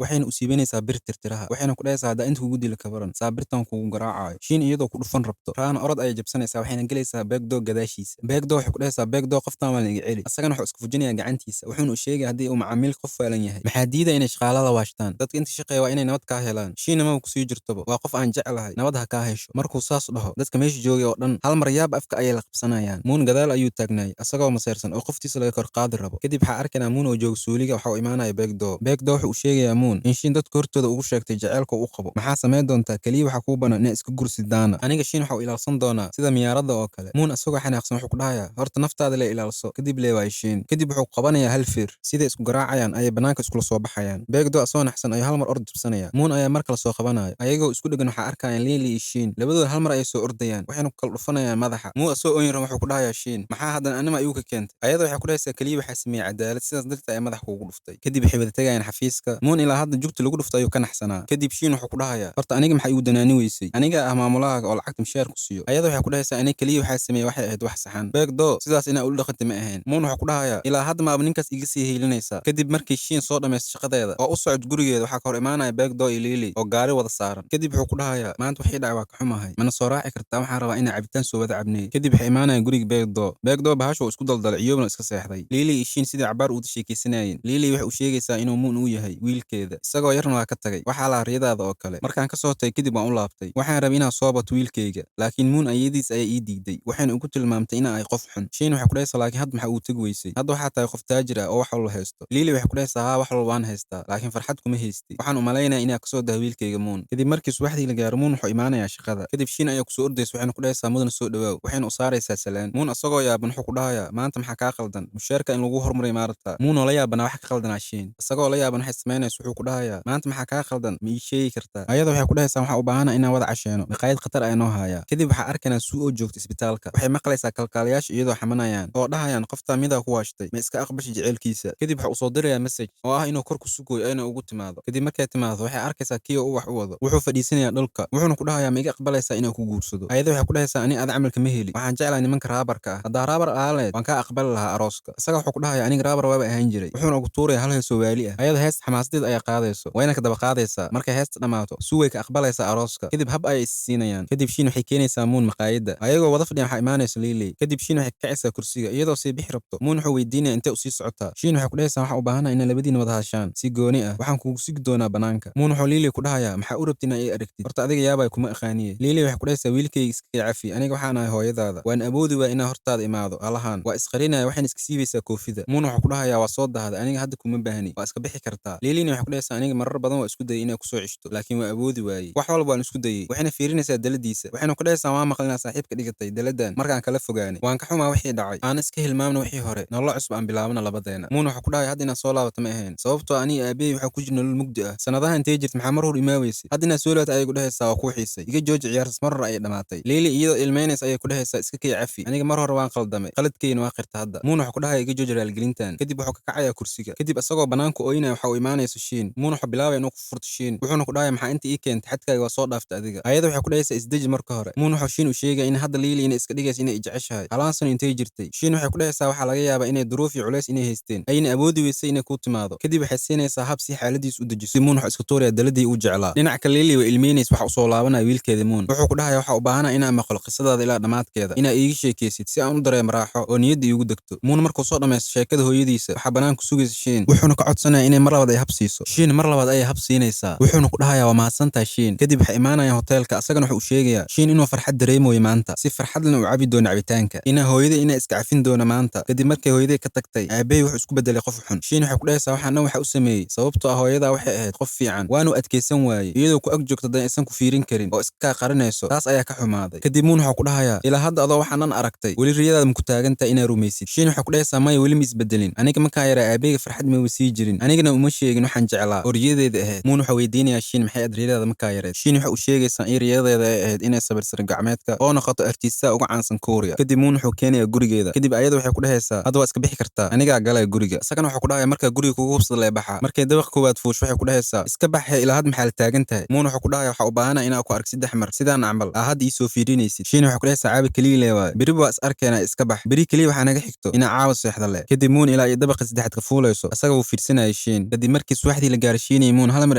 Speaker 1: waxayna u siibanaysaa bir tirtiraha, waxayna ku dhahaysaa haddaa inta kugu dilo kabaran saa birtan kugu garaacayo. Shiin iyadoo ku dhufan rabto Raana orod ayay jabsanaysaa, waxayna gelaysaa Beegdo gadaashiisa. Beegdo waxay ku dhahaysaa Beegdo qoftan waa iga celi, asagana wuxuu iska fujinayaa gacantiisa, wuxuuna u sheegaya haddii uu macaamiil qof faalan yahay maxaa diida inay shaqaalada waashtaan, dadka inta shaqeeya waa inay nabad kaa helaan. Shiina maba kusii jirtoba, waa qof aan jeclahay, nabad ha kaa hesho. Markuu saas dhaho dadka meesha joogay oo dhan hal mar yaab afka ayay la qabsanayaan. Muun gadaal ayuu taagnaay asagoo maseersan oo qoftiisa laga kor qaadi rabo. Kadib waxaa arkaynaa Muun oo jooga suuliga, waxa uu imaanaya Beegdo. Beegdo wuxuu u sheegayaa Muun in Shiin dadka hortooda ugu sheegtay jaceylka uu qabo. Maxaa samayn doontaa? Kaliya waxaa kuu banaan inaad iska gursid Daana. Aniga Shiin waxa uu ilaalsan doonaa sida miyaaradda oo kale. Muun asagoo xanaaqsan wuxuu ku dhahayaa horta naftaada lee ilaalso, kadib lee waay Shiin. Kadib wuxuu qabanayaa hal fiir, siday isku garaacayaan ayay banaanka iskula soo baxayaan. Beegdo asagoo naxsan ayuu hal mar orod jabsanaya. Muun ayaa mar kale soo qabanaya. Ayagoo isku dhegan waxaa arkayaan Lily iyo Shiin, labadooda hal mar ayay soo ordayaan, waxayna ku kala dhufanayaan madaxa. Muun asagoo ooyin rabo wuxuu ku dhahayaa Shiin maxaa haddana anima igu ka keentay? Ayada waxay ku dhahaysaa kaliya waxaa sameeyay cadaalad, sidaas darteed ayaa madax kuugu dhuftay. Kadib waxay wada tagayaan xafiiska. Muun ilaa hadda jugta lagu dhuftay ayuu ka naxsanaa. Kadib Shiin wuxuu ku dhahayaa horta aniga maxaa igu danaani weysay? Aniga ah maamulahaaga oo lacagta mushaar ku siiyo. Ayada waxay ku dhahaysaa aniga kaliya waxaa sameeyay waxay ahayd wax saxan. Beegdo sidaas inaa ula dhaqantay ma ahayn. Muun wuxuu ku dhahayaa ilaa hadda maaba ninkaas iga sii hiilinaysaa. Kadib markii Shiin soo dhamaysto shaqadeeda oo u socod gurigeeda, waxaa ka hor imaanaya Beegdo iyo Lily oo gaari wada saaran. Kadib wuxuu ku dhahayaa maanta wixii dhacay waa ka xumahay, mana soo raaci kartaa, waxaan rabaa inaan cabitaan soo wada cabnay. Kadib waxay imaanayaan guriga Beegdo. Beegdo bahashu uu isku daldalay, iyobna iska seexday. Lily iyo Shiin sidii cabaar ugu sheekaysanayeen. Lily waxay u sheegaysaa inuu Muun uu yahay wiilkeeda, isagoo yarna waa ka tagay. Waxaa lahaa riyadaada oo kale. Markaan ka soo tagay kadib waan u laabtay, waxaan rabay inaan soo bato wiilkayga, laakiin Muun ayadiis ayaa ii diiday, waxayna ugu tilmaamtay in ay qof xun. Shiin waxay ku dhahaysaa laakiin hadda maxaa uu tagi weysay? Hadda waxaa tahay qof taajir ah oo wax walba haysto. Lily waxay ku dhahaysaa haa wax walba waan haystaa, laakiin farxad kuma haysti. Waxaan u malaynayaa inaa kasoo daha wiilkayga Muun. Kadib markii subaxdii la gaaro Muun wuxuu imaanayaa shaqada. Kadib Shiin ayaa kusoo ordaysa, waxayna ku dhahaysaa mudana soo dhawaaw, waxayna u saaraysaa salaan. Muun asagoo yaaban wuxuu ku dhahayaa maanta maxaa kaa qaldan? Mushaarka in lagu hormaray maarata. Muun oo la yaabanaa wax ka qaldanaa Shiin. Isagoo la yaaban waxay samaynaysa wuxuu ku dhahayaa maanta maxaa kaa qaldan? Ma ii sheegi kartaa? Ayada waxay ku dhahaysaa waxaan u baahanahay inaan wada casheeno, maqaayad khatar ayaa noo hayaa. Kadib waxaa arkaynaa Suu oo joogta isbitaalka. Waxay maqlaysaa kalkaaliyaasha iyadoo xamanayaan oo dhahayaan qoftaa midaa ku waashtay, ma iska aqbashay jaceylkiisa. Kadib waxa uu soo dirayaa message oo ah inuu kor ku sugayo ayna ugu timaado. Kadib markay timaado waxay arkaysaa kii oo ubax u wado. Wuxuu fadhiisanayaa dhulka, wuxuuna ku dhahayaa ma iga aqbalaysaa inaan ku guursado? Ayada waxay ku dhahaysaa ani ada camalka ma heli, waxaan jeclahay nimanka raabarka ah. Haddaa raabar ahaan lahayd waan kaa aqbali lahaa arooska. Isaga wuxuu ku dhahayaa aniga raabar waaba ahaan jiray, wuxuuna ugu tuurayaa hal heesoo waali ah. Ayada heesta xamaasadeed ayaa qaadayso, wayna ka daba qaadaysaa. Markay heesta dhammaato Suu way ka aqbalaysaa arooska. Kadib hab ayay is siinayaan. Kadib Shiin waxay keenaysaa Muun maqaayadda. Ayagoo wada fadhiyan waxaa imaanaysa Lily. Kadib Shiin waxay ka kacaysaa kursiga iyadoo sii bixi rabto. Muun wuxuu weydiinayaa intee u sii socotaa. Shiin waxay ku dhahaysaa waxaan u baahanahay inaan labadiina wada hadashaan si gooni ah, waxaan kugu sugi doonaa banaanka. Muun wuxuu Lily ku dhahayaa maxaa u rabtid inaa ii aragtid? Horta adiga yaabay kuma aqaaniye. Lily waxay ku dhahaysaa wiilkayga iska cafi, aniga waxaan ahay hooyadaada, waan awoodi waa inaan hortaada imaado alahan. Waa isqarinaya, waxayna iska siibaysaa koofida. Muun wuxuu ku dhahayaa waa soo dahday, aniga hadda kuma baahni, waa iska bixi kartaa. Lilyna waxay ku dhahaysaa aniga marar badan waa isku dayay inaan kusoo ceshto, laakiin waa awoodi waayey, wax walba waan isku dayay. Waxayna fiirinaysaa daladiisa, waxayna ku dhahaysaa waan maqlinaa saaxiibka dhigatay daladan markaan kala fogaanay, waan ka xumaa wixii dhacay, aan iska hilmaamna wixii hore, nolol cusub aan bilaabna labadeena. Muun wuxuu ku dhahay hadda inaad soo laabato ma ahayn, sababtoo aniga aabbahay waxaa ku jira nolol mugdi ah, sanadaha intee jirta maxaa mar hor imaaweysay? Hadda inaad soo laabato ayay ku dhahaysaa waa kuu xiisay, iga jooji ciyaartaas, mar hore ayay dhamaatay. Lily iyadoo ilmeynaysa ayay ku dhahaysaa iska kay cafi, aniga mar hore waan qaldamay, qaladkeyna waa qirta hadda. Muun wuxuu ku dhahayaa iga jooji raalgelintan. Kadib wuxuu ka kacayaa kursiga. Kadib asagoo banaanka ooyinaya waxa uu imaanaysa Shiin. Muun wuxuu bilaabaya inuu ku furto Shiin, wuxuuna ku dhahayaa maxaa inta ii keentay? Xadkaaga waa soo dhaaftay adiga. Ayada waxay ku dhahaysaa isdeji marka hore. Muun wuxuu Shiin u sheegaya in hadda Lily inay iska dhigayso inay jeceshahay, halaan sano intay jirtay. Shiin waxay ku dhahaysaa waxaa laga yaabaa inay duruuf iyo culays inay haysteen, ayna awoodi weysay inay kuu timaado. Kadib waxay siinaysaa hab si xaaladiis u dejiso. Muun wuxuu iska tuurayaa daladii uu jeclaa. Dhinaca kale Lily way ilmeynaysa, waxa u soo laabanaya wiilkeeda Muun. Wuxuu ku dhahayaa waxaa u baahanahay inaan maqlo qisadaada ilaa dhammaadkeeda, inaa iiga sheekaysid si aan u dareemo raaxo oo niyadda iigu degto. Muun markuu soo dhamaysto sheekada hooyadiisa, waxaa banaanka sugaysa Shiin, wuxuuna ka codsanayaa inay mar labaad ay hab siiso. Shiin mar labaad ayay hab siinaysaa, wuxuuna ku dhahayaa waa mahadsantahay Shiin. Kadib waxay imaanayaan hoteelka, asagana wuxuu u sheegayaa Shiin inuu farxad dareemayo maanta, si farxad lehna uu cabi doono cabitaanka, inaa hooyada inaa iska cafin doono maanta. Kadib markay hooyadii ka tagtay, aabbahay wuxuu isku bedelay qof xun. Shiin waxay ku dhahaysaa waxaan dhan waxa u sameeyey sababtoo ah hooyadaa waxay ahayd qof fiican, waanu adkaysan waayey iyadoo ku ag joogto haddana aysan ku fiirin karin oo iska kaa qarinayso, taas ayaa ka xumaaday. Kadib Muun wuxuu ku dhahayaa ilaa hadda adoo waxaan dhan aragtay weli riyadaada ma ku taagantahay inaa rumaysid? Shiin waxay ku dhahaysaa maya, weli ma isbedelin, aniga markaan yaraa aabahayga farxad ma sii jirin, anigana uma sheegin waxaan jeclaa oo riyadeeda ahayd. Muun wuxuu weydiinayaa Shiin maxay ahayd riyadaada markaa yareed? Shiin waxa uu sheegaysaa in riyadeeda ay ahayd inay sawir gacmeedka oo noqoto artiista ugu caansan Kuuriya. Kadib Muun wuxuu keenayaa gurigeeda. Kadib ayada waxay ku dhahaysaa hadda waa iska bixi kartaa, anigaa galaya guriga. Isagana wuxuu ku dhahaya markaa guriga kugu hubsada lee baxa. Markay dabaq koowaad fuusho waxay ku dhahaysaa iska baxee, ilaa had maxaa la taagan tahay? Muun wuxuu ku dhahaya waxaa u baahana inaa ku ark 3 mar sidaan camal aa hadda ii soo fiirinaysid. Shiin waxay ku dhahaysaa caabi keliya lee waaye, beri waa is arkeena, iska bax, beri keliya waxaa naga xigto inaa caawa seexda le. Kadib Muun ilaa iyo dabaqa saddexaad ka fuulayso asaga wuu fiirsanayay Shiin. Kadib markii subaxdii la gaaray, Shiin iyo Muun hal mar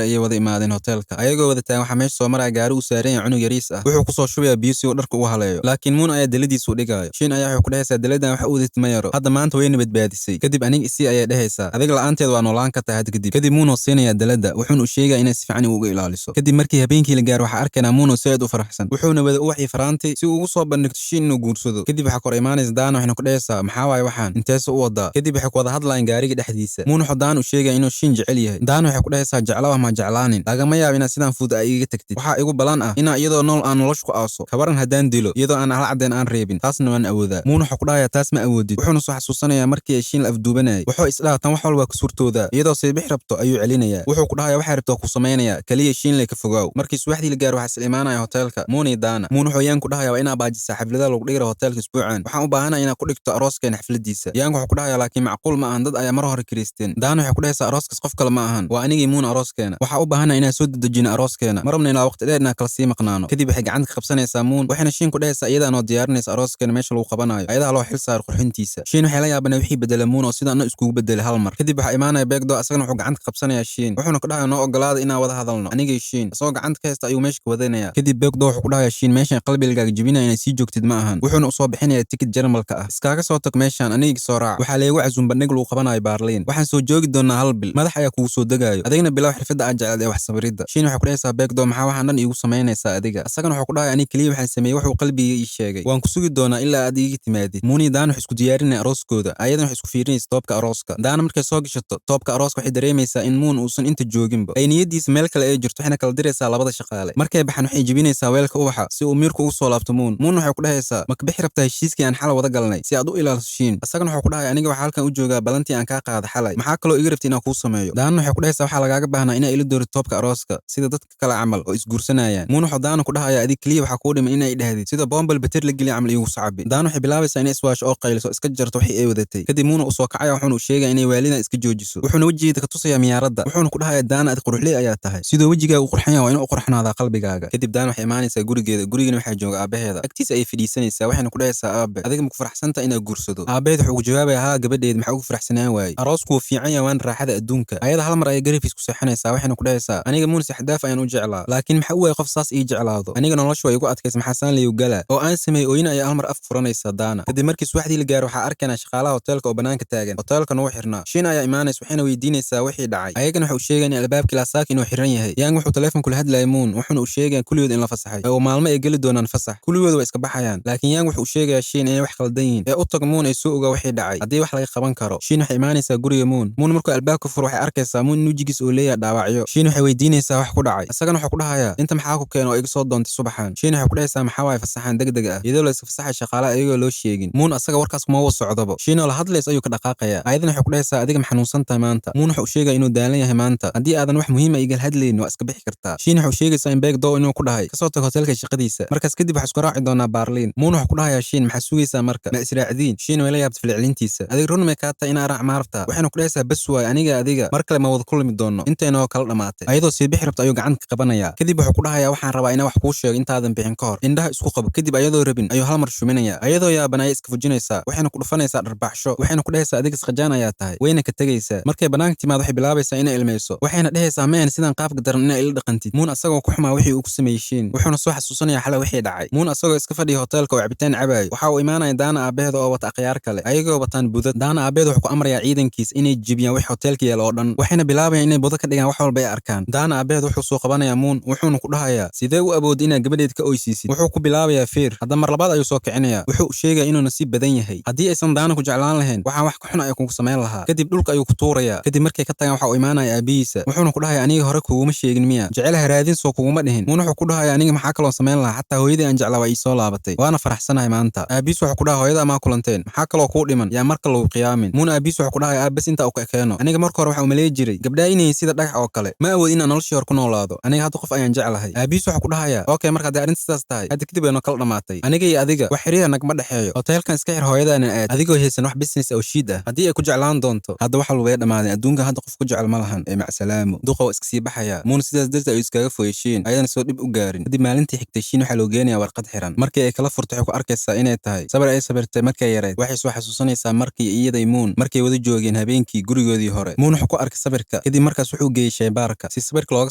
Speaker 1: ayay wada imaadeen hoteelka. Ayagoo wada taagan waxaa meesha soo maraya gaari uu saaran yahay cunug yariis ah. Wuxuu kusoo shubayaa biyo si uu dharka ugu haleeyo, laakiin Muun ayaa daladiisa u dhigaayo. Shiin ayaa wuxuu ku dhahaysaa daladan wax u wadid ma yaro, hadda maanta wayna badbaadisay. Kadib aniga isii ayay dhahaysaa, adiga la'aanteed waa noolaan kartaa hadda kadib. Kadib Muun oo siinayaa dalada, wuxuuna u sheegaya inay si fiican uga ilaaliso. Kadib markii habeenkii la gaaro waxaa arkaynaa Muun oo si aad u faraxsan, wuxuuna wada uwaxii faraantay si uu ugu soo bandhigto Shiin inuu guursado. Kadib waxaa kor imaanaysa Daana, waxayna ku dhahaysaa maxaa waaye waxaan inteesa u wadaa? Kadib waxay ku wada hadlayaan gaariga dhexdiisa. Muun wuxuu Daana u sheegaya inuu Shiin jecel yahay. Daana waxay ku dhahaysaa jeclaa ma jeclaanin, lagama yaabo inaad sidaan fudud ay iiga tagtid. Waxaa igu balan ah inaa iyadoo nool aan nolosha ku aaso, kabaran haddaan dilo iyadoo aan hal cadeen aan reebin, taasna waan awoodaa. Muun wuxuu ku dhahayaa taas ma awoodid. Wuxuuna soo xasuusanayaa markii ay Shiin la afduubanayay. Wuxuu isdhahaa tan wax walba ka suurtoodaa, iyadoo siibix rabto ayuu celinayaa. Wuxuu ku dhahayaa waxay rabto ku samaynayaa, kaliya Shiin lay ka fogaaw. Markii subaxdii la gaaro waxaa isla imaanaya hoteelka Muun iyo Daana. Muun wuxuu Yaan ku dhahayaa waa inaa baajisaa xafladaha lagu dhigiro hoteelka isbuucan, waxaan u baahanahay inaad ku dhigto arooskeena xafladiisa. Yaan wuxuu ku dhahayaa laakiin macquul ma ahan, dad ayaa mar hore kireysteen. Daana waxay ku dhahaysaa arooskaas qof kale ma ahan, waa anigii Muun arooskeena. Waxaa u baahanahay inaan soo dedejino arooskeena, ma rabna inaa waqti dheer inaan kala sii maqnaano. Kadib waxay gacanta ka qabsanaysaa Muun, waxayna Shiin ku dhahaysaa iyadaa noo diyaarinaysa arooskeena meesha lagu qabanayo, ayadaa loo xil saaro qurxintiisa. Shiin waxay la yaabanay wixii bedela Muun oo sidaan iskugu bedelay hal mar. Kadib waxaa imaanaya Beegdo, asagana wuxuu gacanta ka qabsanayaa Shiin, wuxuuna ku dhahayaa noo ogolaada inaan wada hadalno anigii Shiin. Isagoo gacanta ka haysta ayuu meesha ka wadanaya. Kadib Beegdo wuxuu ku dhahayaa Shiin meeshan qalbigaaga jebinaya inay sii joogtid ma ahan. Wuxuuna usoo bixinayaa tikid Jarmalka ah, iskaaga soo tag meeshan, anigii soo raac, waxaa leegu casuum bandhig lagu qabanayo Baarliin, waxaan soo joogi doonaa hal bil, madax ayaa kugu soo degaayo, adigna bilow xirfadda aad jeclayd ee wax sawiridda. Shiin waxay ku dhahaysaa Beegdo maxaa waxaan dhan iigu samaynaysaa adiga? Asagana wuxuu ku dhahay aniga keliya waxaan sameeyey wuxuu qalbigayga ii sheegay, waan ku sugi doonaa ilaa aad iiga timaadid. Muun iyo Daana waxay isku diyaarinaya arooskooda, ayadana waxay isku fiirinaysa toobka arooska. Daana markay soo gashato toobka arooska waxay dareemaysaa in Muun uusan inta jooginba, ay niyadiisa meel kale ay jirto, waxayna kala diraysaa labada shaqaale. Markay baxaan waxay jebinaysaa weelka ubaxa si uu miirku ugu soo laabto Muun. Muun waxay ku dhahaysaa ma ka bixi rabtaa heshiiskii aan xalay wada galnay si aad u ilaaliso Shiin? Isagana wuxuu ku dhahay aniga waxaa halkan u joogaa balantii aan kaa qaada xalay, maxaa kaloo iga rabtay inaan kuu sameeyo? Daana waxay ku dhahaysaa waxaa lagaaga baahnaa inaa ila doorid toobka arooska sida dadka kale camal oo isguursanayaan. Muun wuxuu Daana ku dhahayaa adig keliya waxaa kuu dhiman inay dhahdid sida bombal bater la geliya camal iigu sacabi. Daana waxay bilaabaysaa inay iswaasho oo qayliso, iska jarto wixii ay wadatay. Kadib Muun uu soo kacaya, wuxuuna u sheegaya inay waalidan iska joojiso. Wuxuuna wejigeeda ka tusayaa miyaaradda, wuxuuna ku dhahayaa Daana ad quruxley ayaa tahay, sidoo wejigaaga u qurxan yahay waa inuu u qurxanaadaa qalbigaaga. Kadib Daana waxay imaanaysaa gurigeeda, gurigana waxaa jooga aabaheeda. Agtiisa ayay fadhiisanaysaa, waxayna ku dhahaysaa aabe adiga ma ku faraxsantahay inaa guursado? Aabaheed wuxuu ugu jawaabayaa haa gabadheed, maxaa ugu faraxsanaan waayey, aroosku wuu fiican yahay waana raaxada adduunka. Ayada hal mar ayay garabkiis ku seexanaysaa, waxayna ku dhahaysaa aniga Muun si xad dhaaf ayaan u jeclaa, laakiin maxaa u waayay qof saas ii jeclaado? Aniga nolosha way igu adkaysa, maxaa saan layu galaa oo aan sameeyey? Ooyin ayaa hal mar af furanaysa Daana. Kadib markii subaxdii la gaaro waxaa arkaynaa shaqaalaha hoteelka oo banaanka taagan, hoteelkana wuu xirnaa. Shiin ayaa imaanaysa, waxayna weydiinaysaa wixii dhacay. Ayagana waxay u sheegayaan in albaabkii Laasaaki inuu xiran yahay. Yang wuxuu telefoon kula hadlayay Muun, wuxuuna u sheegayaa kulligood in la fasaxay oo maalmo ay geli doonaan fasax, kulligood waa iska baxayaan. Laakiin Yang wuxuu u sheegayaa Shiin inay wax khaldan yihiin ee u tag Muun ay soo ogaa wixii dhacay haddii wax laga qaban karo. Shiin waxay imaanaysaa guriga Muun. Muun markuu albaabka furo waxay arkaysaa Muun in wejigiisa uu leeyahay dhaawacyo. Shiin waxay weydiinaysaa wax ku dhacay, isagana wuxuu ku dhahayaa inta maxaa ku keena oo iga soo doontay subaxan? Shiin waxay ku dhahaysaa maxaa waaye fasaxan degdeg ah iyadoo la iska fasaxay shaqaalaha iyagoo loo sheegin. Muun asaga warkaas kuma wada socdaba, Shiin oo la hadlaysa ayuu ka dhaqaaqayaa. Ayadana waxay ku dhahaysaa adiga ma xanuunsan tahay maanta? Muun wuxuu u sheegaya inuu daalan yahay maanta, haddii aadan wax muhiim ah igala hadlaynin waa iska bixi kartaa. Shiin waxay u sheegaysaa in Beegdo inuu ku dhahay kasoo tag hoteelka shaqadiisa, markaas kadib waxaa isku raaci doonaa Baarliin. Muun wuxuu ku dhahayaa Shiin maxaa sugaysaa marka ma israacdiin? Shiin way la yaabtay falcelintiisa, adiga run may kaa tahay inaa raac ma rabtaa? Waxayna ku dhahaysaa bas waay, aniga adiga mar kale ma wada kulmi doono, intaynoo kala dhamaatay. Ayadoo sii bixi rabta ayuu gacanta ka qabanayaa. Kadib wuxuu ku dhahayaa waxaan rabaa inaan wax kuu sheego intaadan bixin ka hor, indhaha isku qabo. Kadib ayadoo rabin ayuu hal mar shuminayaa, ayadoo yaaban ayay iska fujinaysaa, waxayna ku dhufanaysaa dharbaxsho, waxayna ku dhahaysaa adiga isqajaan ayaa tahay, wayna ka tegaysaa. Markay banaanka timaad waxay bilaabaysaa inay ilmayso, waxayna dhahaysaa meen sidaan qaabka daran inay ila dhaqantid. Muun asagoo ku xumaa wixii uu ku sameeyey Shiin, wuxuuna soo xasuusanayaa xalay wixii dhacay. Muun asagoo iska fadhiya hoteelka oo cabitaan cabayo waxa uu imaanaya Daana aabaheeda oo wata akhyaar kale, ayagoo wataan budad. Daana aabaheeda wuxuu ku amrayaa ciidankiisa inay jebiyaan wixii hoteelka yaala oo dhan, waxayna bilaabayaan inay budo ka dhigaan wax walba ay arkaan. Daana aabaheed wuxuu soo qabanayaa Muun, wuxuuna ku dhahayaa sidee u awood inaad gabadheed ka oysiisid? Wuxuu ku bilaabayaa feer, hadda mar labaad ayuu soo kicinayaa. Wuxuu u sheegaya inuu nasiib badan yahay, haddii aysan Daana ku jeclaan lahayn waxaan wax ka xun ay kugu samayn lahaa. Kadib dhulka ayuu ku tuurayaa. Kadib markay ka tagaan waxa uu imaanaya aabihiisa, wuxuuna ku dhahayaa aniga hore kuguma sheegin miya jecel haraadin soo kuguma dhihin? Muun wuxuu ku dhahayaa aniga maxaa kaloo samayn lahaa, xataa hooyadii aan jeclaa waa ii soo laabatay, waana faraxsanahay maanta. Aabihiis wuxuu ku dhahay hooyada maa kulanteen, maxaa kaloo kuu dhiman yaa marka lagu qiyaamin? Muun aabihiis wuxuu ku dhahayaa aab bas intaa u ka keeno, aniga marka hore waxaan umaleey jiray gabdhaha inay sida dhagax oo kale, ma awood inaan noloshii hore ku noolaado, aniga hadda qof ayaan jeclahay. Aabihiis wuxuu ku dhahayaa okay marka haddii arrinta sidaas tahay hadda kadib wayno kala dhamaatay, aniga iyo adiga wax xiriira nagama dhexeeyo, hoteelkan iska xir, hooyadaana aad adigoo haysan wax business oo shiid ah, haddii ay ku Jeclaan doonto. Hadda wax walba way dhammaadeen, adduunkan hadda qof ku jecel ma lahan ee macsalaamo. Duqa waa iska sii baxaya. Muun sidaas darteed ayuu iskaga foyey Shiin, ayadana soo dhib u gaarin. Kadib maalintii xigtay, Shiin waxaa loo geenayaa warqad xiran. Markii ay kala furto, waxay ku arkaysaa inay tahay sabir ay sabirtay markay yarayd. Waxay soo xasuusanaysaa markii iyaday Muun markay wada joogeen habeenkii gurigoodii hore. Muun wuxuu ku arkay sabirka. Kadib markaas wuxuu geeyey shaybaarka si sabirka looga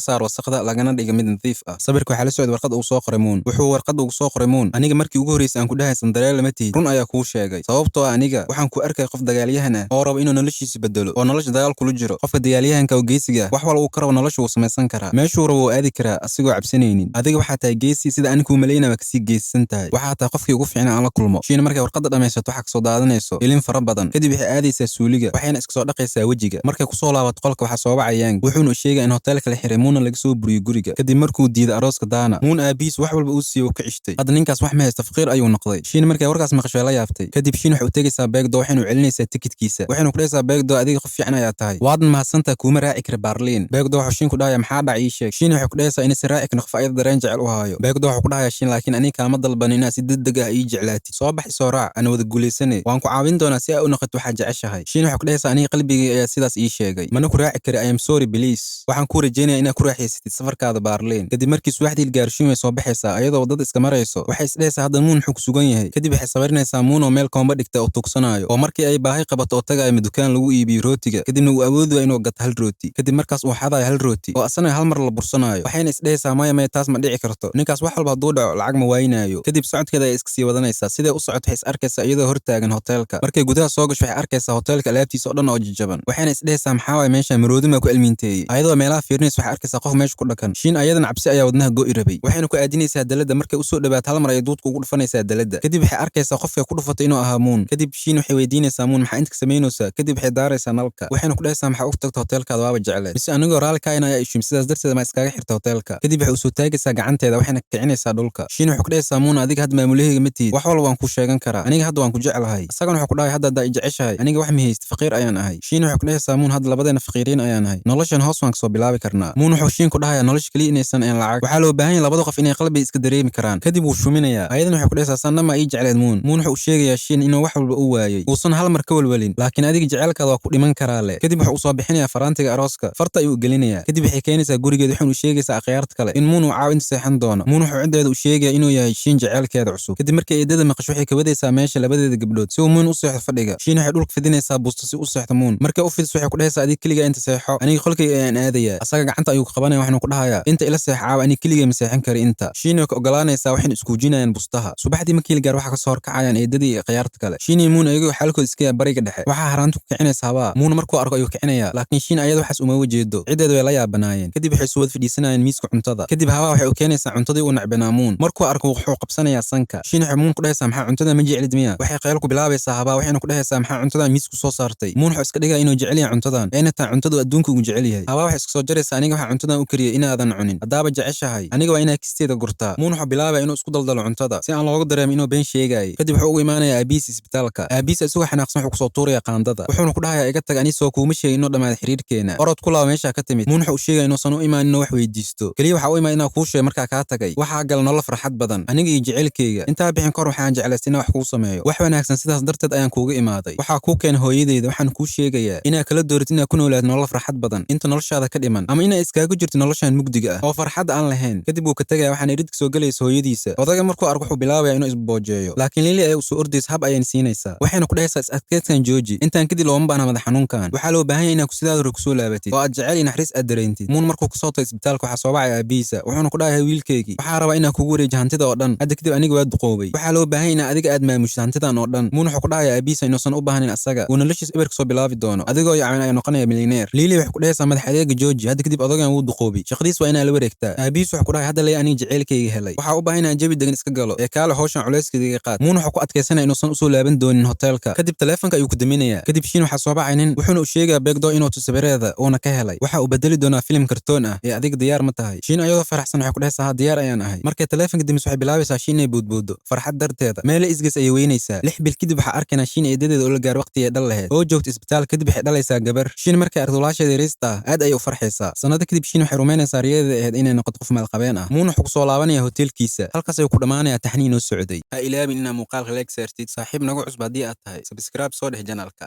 Speaker 1: saaro wasaqda lagana dhigo mid nadiif ah. Sabirka waxaa la socday warqad uu soo qoray Muun. Wuxuu warqad ugu soo qoray Muun: "Aniga markii ugu horreysay aan ku dhahay sandareela ma tihid, run ayaa kuu sheegay, sababtoo ah aniga waxaan ku arkay qof dagaalyahan ah oo raba inuu noloshiisa bedelo oo nolosha dagaal kula jiro. Qofka dagaalyahanka oo geesiga ah, wax walba uu ka rabo nolosha wuu samaysan karaa, meeshuu rabo wuu aadi karaa asigoo cabsanaynin. Adiga waxaa tahay geesi, sida ani kuu malaynaya waa kasii geesisan tahay. Waxaa tahay qofkii ugu fiicnaa aan la kulmo." Shiina markay warqadda dhammaysato, waxaa kasoo daadanayso ilin fara badan. Kadib waxay aadaysaa suuliga, waxayna iska soo dhaqaysaa wejiga. Markay kusoo laabato qolka, waxaa soo wacayaan, wuxuuna u sheegaya in hoteelka la xiray, Muuna laga soo buriyey guriga kadib markuu diiday arooska Daana. Muun aabihiis wax walba uu siiyey uu ka cishtay, hadda ninkaas wax ma haysto, faqiir ayuu noqday. Shiin markay warkaas maqasho way la yaabtay. Kadib Shiin waxay u tegaysaa Beegdo, waxaynu celinaysaa tikidkiisa, waxaynu ku dhahaysaa: "Beegdo, adiga qof fiican ayaa tahay, waadna mahadsantahay, kuuma raaci kara Baarliin." Beegdo wuxuu Shiin ku dhahaya: "Maxaa dhacay? Ii sheeg." Shiin waxay ku dhahaysaa inaysan raaci karin qof ayada dareen jecel u haayo. Beegdo wuxuu ku dhahayaa Shiin: "Laakiin aniga kaama dalbanin inaad si degdeg ah ii jeclaatid. Soo bax, isoo raac, ana wada guulaysane, waan ku caawin doonaa si aa u noqoto waxaad jeceshahay." Shiin waxay ku dhahaysaa: "Aniga qalbigayga ayaa sidaas ii sheegay, mana ku raaci kari. I am sorry, please. Waxaan kuu rajaynayaa inaad ku raaxaysatid safarkaada Baarliin." Kadib markii subaxdii la gaaro, Shiin way soo baxaysaa ayadoo waddada iska marayso. Waxay isdhahaysaa: "Hadda Muun muxuu ku sugan yahay?" Kadib waxay sawirinaysaa Muun oo meel koomba dhigta oo tuugsanaayo, oo markii ay baahi qabato oo tagayo dukaan lagu iibiyo rootiga, kadibna uu awoodi waayo inuu gato hal rooti. Kadib markaas uu xadayo hal rooti oo asana hal mar la bursanaayo. Waxayna isdhahaysaa: "Maya, maya, taas ma dhici karto. Ninkaas wax walba hadduu dhaco lacag ma waayinaayo." Kadib socodkeeda ayay iska sii wadanaysaa. Siday u socoto, waxay is arkaysaa iyadoo hortaagan hoteelka. Markay gudaha soo gasho, waxay arkaysaa hoteelka alaabtiisa oo dhan oo jajaban. Waxayna isdhahaysaa: "Maxaa waay meesha? Maroodi maa ku almiinteeyey?" Ayadoo meelaha fiirinaysa, waxay arkaysaa qof meesha ku dhakan. Shiin ayadana cabsi ayaa wadnaha go'i rabay. Waxayna ku aadinaysaa dalada. Markay usoo dhawaato, hal mar ayay duudka ugu dhufanaysaa dalada. Kadib waxay arkaysaa qofkay ku dhufatay inuu ahaa Muun. Kadib Shiin waxay weydiinaysaa Muun: "Maxaa inta ka samaynaysaa?" Kadib waxay daaraysaa nalka, waxayna ku dhahaysaa: "Maxaa ugu tagta hoteelkaada? Waaba jecleed mise anigoo raalli ka ahayn ayaa ishum, sidaas darteed ma iskaga xirta hoteelka?" Kadib waxay usoo taagaysaa gacanteeda, waxayna kicinaysaa dhulka. Shiin wuxuu ku dhahaysaa Muun: "Adiga hadda maamulahayga ma tihid, wax walba waan kuu sheegan karaa. Aniga hadda waan ku jeclahay." Isagana wuxuu ku dhahay: "Hadda haddaa i jeceshahay, aniga wax ma haysti, faqiir ayaan ahay." Shiin wuxuu ku dhahaysaa Muun: "Hadda labadeena faqiiriin ayaan ahay, noloshan hoos waan kasoo bilaabi karnaa." Muun wuxuu Shiin ku dhahayaa nolosha keliya inaysan ahayn lacag, waxaa loo baahan yahay labada qof inay qalbiga iska dareemi karaan. Kadib wuu shuminayaa. Ayadana waxay ku dhahaysaa: "Sanna ma ii jecleed, Muun?" Muun wuxuu u sheegayaa Shiin inuu wax walba u waayey uusan hal mar ka walwalin, laakiin adiga jecelkaada waa ku dhiman karaa le. Kadib wuxuu usoo bixinayaa faraantiga arooska, farta ayuu gelinayaa. Kadib waxay keenaysaa gurigeeda, waxaynu u sheegaysaa akhyaarta kale in Muun uu caaw inta seexan doono. Muun wuxuu ciddeeda u sheegayaa inuu yahay Shiin jecelkeeda cusub. Kadib markay eedada maqasho, waxay ka wadaysaa meesha labadeeda gabdhood si uu Muun u seexdo fadhiga. Shiin waxay dhulka fidinaysaa busto si u seexdo Muun. Markay u fidiso, waxay ku dhahaysaa: "Adiga keligaa inta seexo, aniga qolkayga ayaan aadayaa." Asaga gacanta ayuu ka qabanaya, waxaanu ku dhahayaa: "Inta ila seex caawa, aniga keligay ma seexan kari inta." Shiin way ka ogolaanaysaa, waxayna iskuujinayaan bustaha. Subaxdii markii la gaar, waxaa kasoo horkacayaan eedadii iyo khiyaarta kale. Shiin iyo Muun ayagoo xaalkooda iska yahay bariga dhexe, waxaa haraantu ku kicinaysa Habaa. Muun markuu arko ayuu kicinayaa, laakiin Shiin ayada waxaas uma wajeedo. Ciddeeda way la yaabanaayeen. Kadib waxay isu wada fadhiisanayeen miiska cuntada. Kadib Habaa waxay u keenaysaa cuntadii uu necbanaa Muun. Markuu arko, wuxuu qabsanayaa sanka. Shiin waxay Muun ku dhahaysaa: "Maxaa cuntada ma jeclid miya?" Waxay khayal ku bilaabaysaa Habaa, waxayna ku dhahaysaa: "Maxaa cuntadan miisku soo saartay?" Muun wuxuu iska dhigaya inuu jecel yahay cuntadan, ayna tahay cuntadu adduunka ugu jecel yahay. Habaa waxay iska soo jaraysaa: "Aniga waxaa cuntadan u kariyey inaadan cunin. Haddaaba jeceshahay, aniga waa inaa kisteeda gurtaa." Muun wuxuu bilaabaya inuu isku daldalo cuntada si aan looga dareemo inuu been sheegayay. Kadib wuxuu ugu imaanayaa aabihiis isbitaalka. Aabihiis isagoo xanaaqsan wuxuu kusoo tuuraya qaandada, wuxuuna ku dhahayaa: "Iga tag, ani soo kuuma sheegin inuu dhamaaday xiriirkeena? Orod ku laaba meesha ka timid." Muun wuxuu u sheegaya inuusan u imaanin inuu wax weydiisto, keliya waxaa u imaan inaa kuu sheego markaa kaa tagay waxaa gala nolol farxad badan aniga iyo jecelkeyga. Intaa bixin kor, waxaan jeclaystay inaan wax kuu sameeyo, wax wanaagsan, sidaas darteed ayaan kuuga imaaday. Waxaa kuu keenay hooyadeyda. Waxaan kuu sheegayaa inaa kala doorid inaa ku noolaad nolol farxad badan inta noloshaada ka dhiman, ama inaa iskaaga jirto noloshan mugdiga ah oo farxad aan lahayn. Kadib wuu ka tegaya, waxaana iridka soo gelaysa hooyadiisa. Odaga markuu arko, wuxuu bilaabaya inuu isboojeeyo, laakiin Lili ayaa usoo ordaysa, hab ayayna siinaysaa, waxayna ku dhahaysaa: "Is adkeydkan jooji, intaan kadib looma baahna madax xanuunkan. Waxaa loo baahan yahay inaa sidaada hore kusoo laabatid oo aad jecel iyo naxariis aad dareentid." Muun markuu kasoo tago isbitaalka, waxaa soo wacaya aabihiisa, wuxuuna ku dhahayaa: "Wiilkeygii, waxaa rabaa inaan kugu wareejiyo hantida oo dhan. Hadda kadib aniga waa duqoobay, waxaa loo baahan yahay inaa adiga aad maamushid hantidan oo dhan." Muun wuxuu ku dhahayaa aabihiisa inuusan u baahnayn asaga, uu noloshiisa eber kasoo bilaabi doono, adigoo yacni ayaa noqonaya milyaneer. Lili waxay ku dhahaysaa: "Madax adeega jooji, hadda kadib odagan wuu duqoobay, shaqadiis waa inaa la wareegtaa." Aabihiis wuxuu ku dhahay: "Hadda lee aniga jaceylkayga helay, waxaa u baahan inaan jawi degan iska galo, ee kaale hawshan culayskeeda iga qaad." Muun wuxuu ku adkaysanaya inuusan usoo laaban doonin hoteelka. Kadib taleefanka ayuu ku daminayaa. Kadib Shiin waxaa soo bacay nin, wuxuuna u sheegayaa Beegdo inuu tusabireeda uuna ka helay, waxa uu bedeli doonaa filim kartoon ah, ee adiga diyaar ma tahay? Shiin ayadoo faraxsan waxay ku dhahaysaa: "Ha, diyaar ayaan ahay." Markay taleefanka dimis, waxay bilaabaysaa Shiin inay boodboodo farxad darteeda, meele isgeys ayay weynaysaa. 6 bil kadib waxaa arkaynaa Shiin eedadeeda oo la gaar waqtigii ay dhal lahayd oo joogta isbitaal. Kadib waxay dhalaysaa gabar. Shiin markay aragto walaasheeda yariista ah, aad ayay u farxaysaa. Sanado kadib Shiin waxay rumaynaysaa riyadeeda ahayd inay noqoto qof maalqabeen ah. Muun wuxuu kusoo laabanaya hoteelkiisa. Halkaas ayuu ku dhammaanayaa taxniin oo socday. Ha ilaabin inaa muuqaalka like saartid. Saaxiib nagu cusub haddii aad tahay, subscribe soo dhex channelka.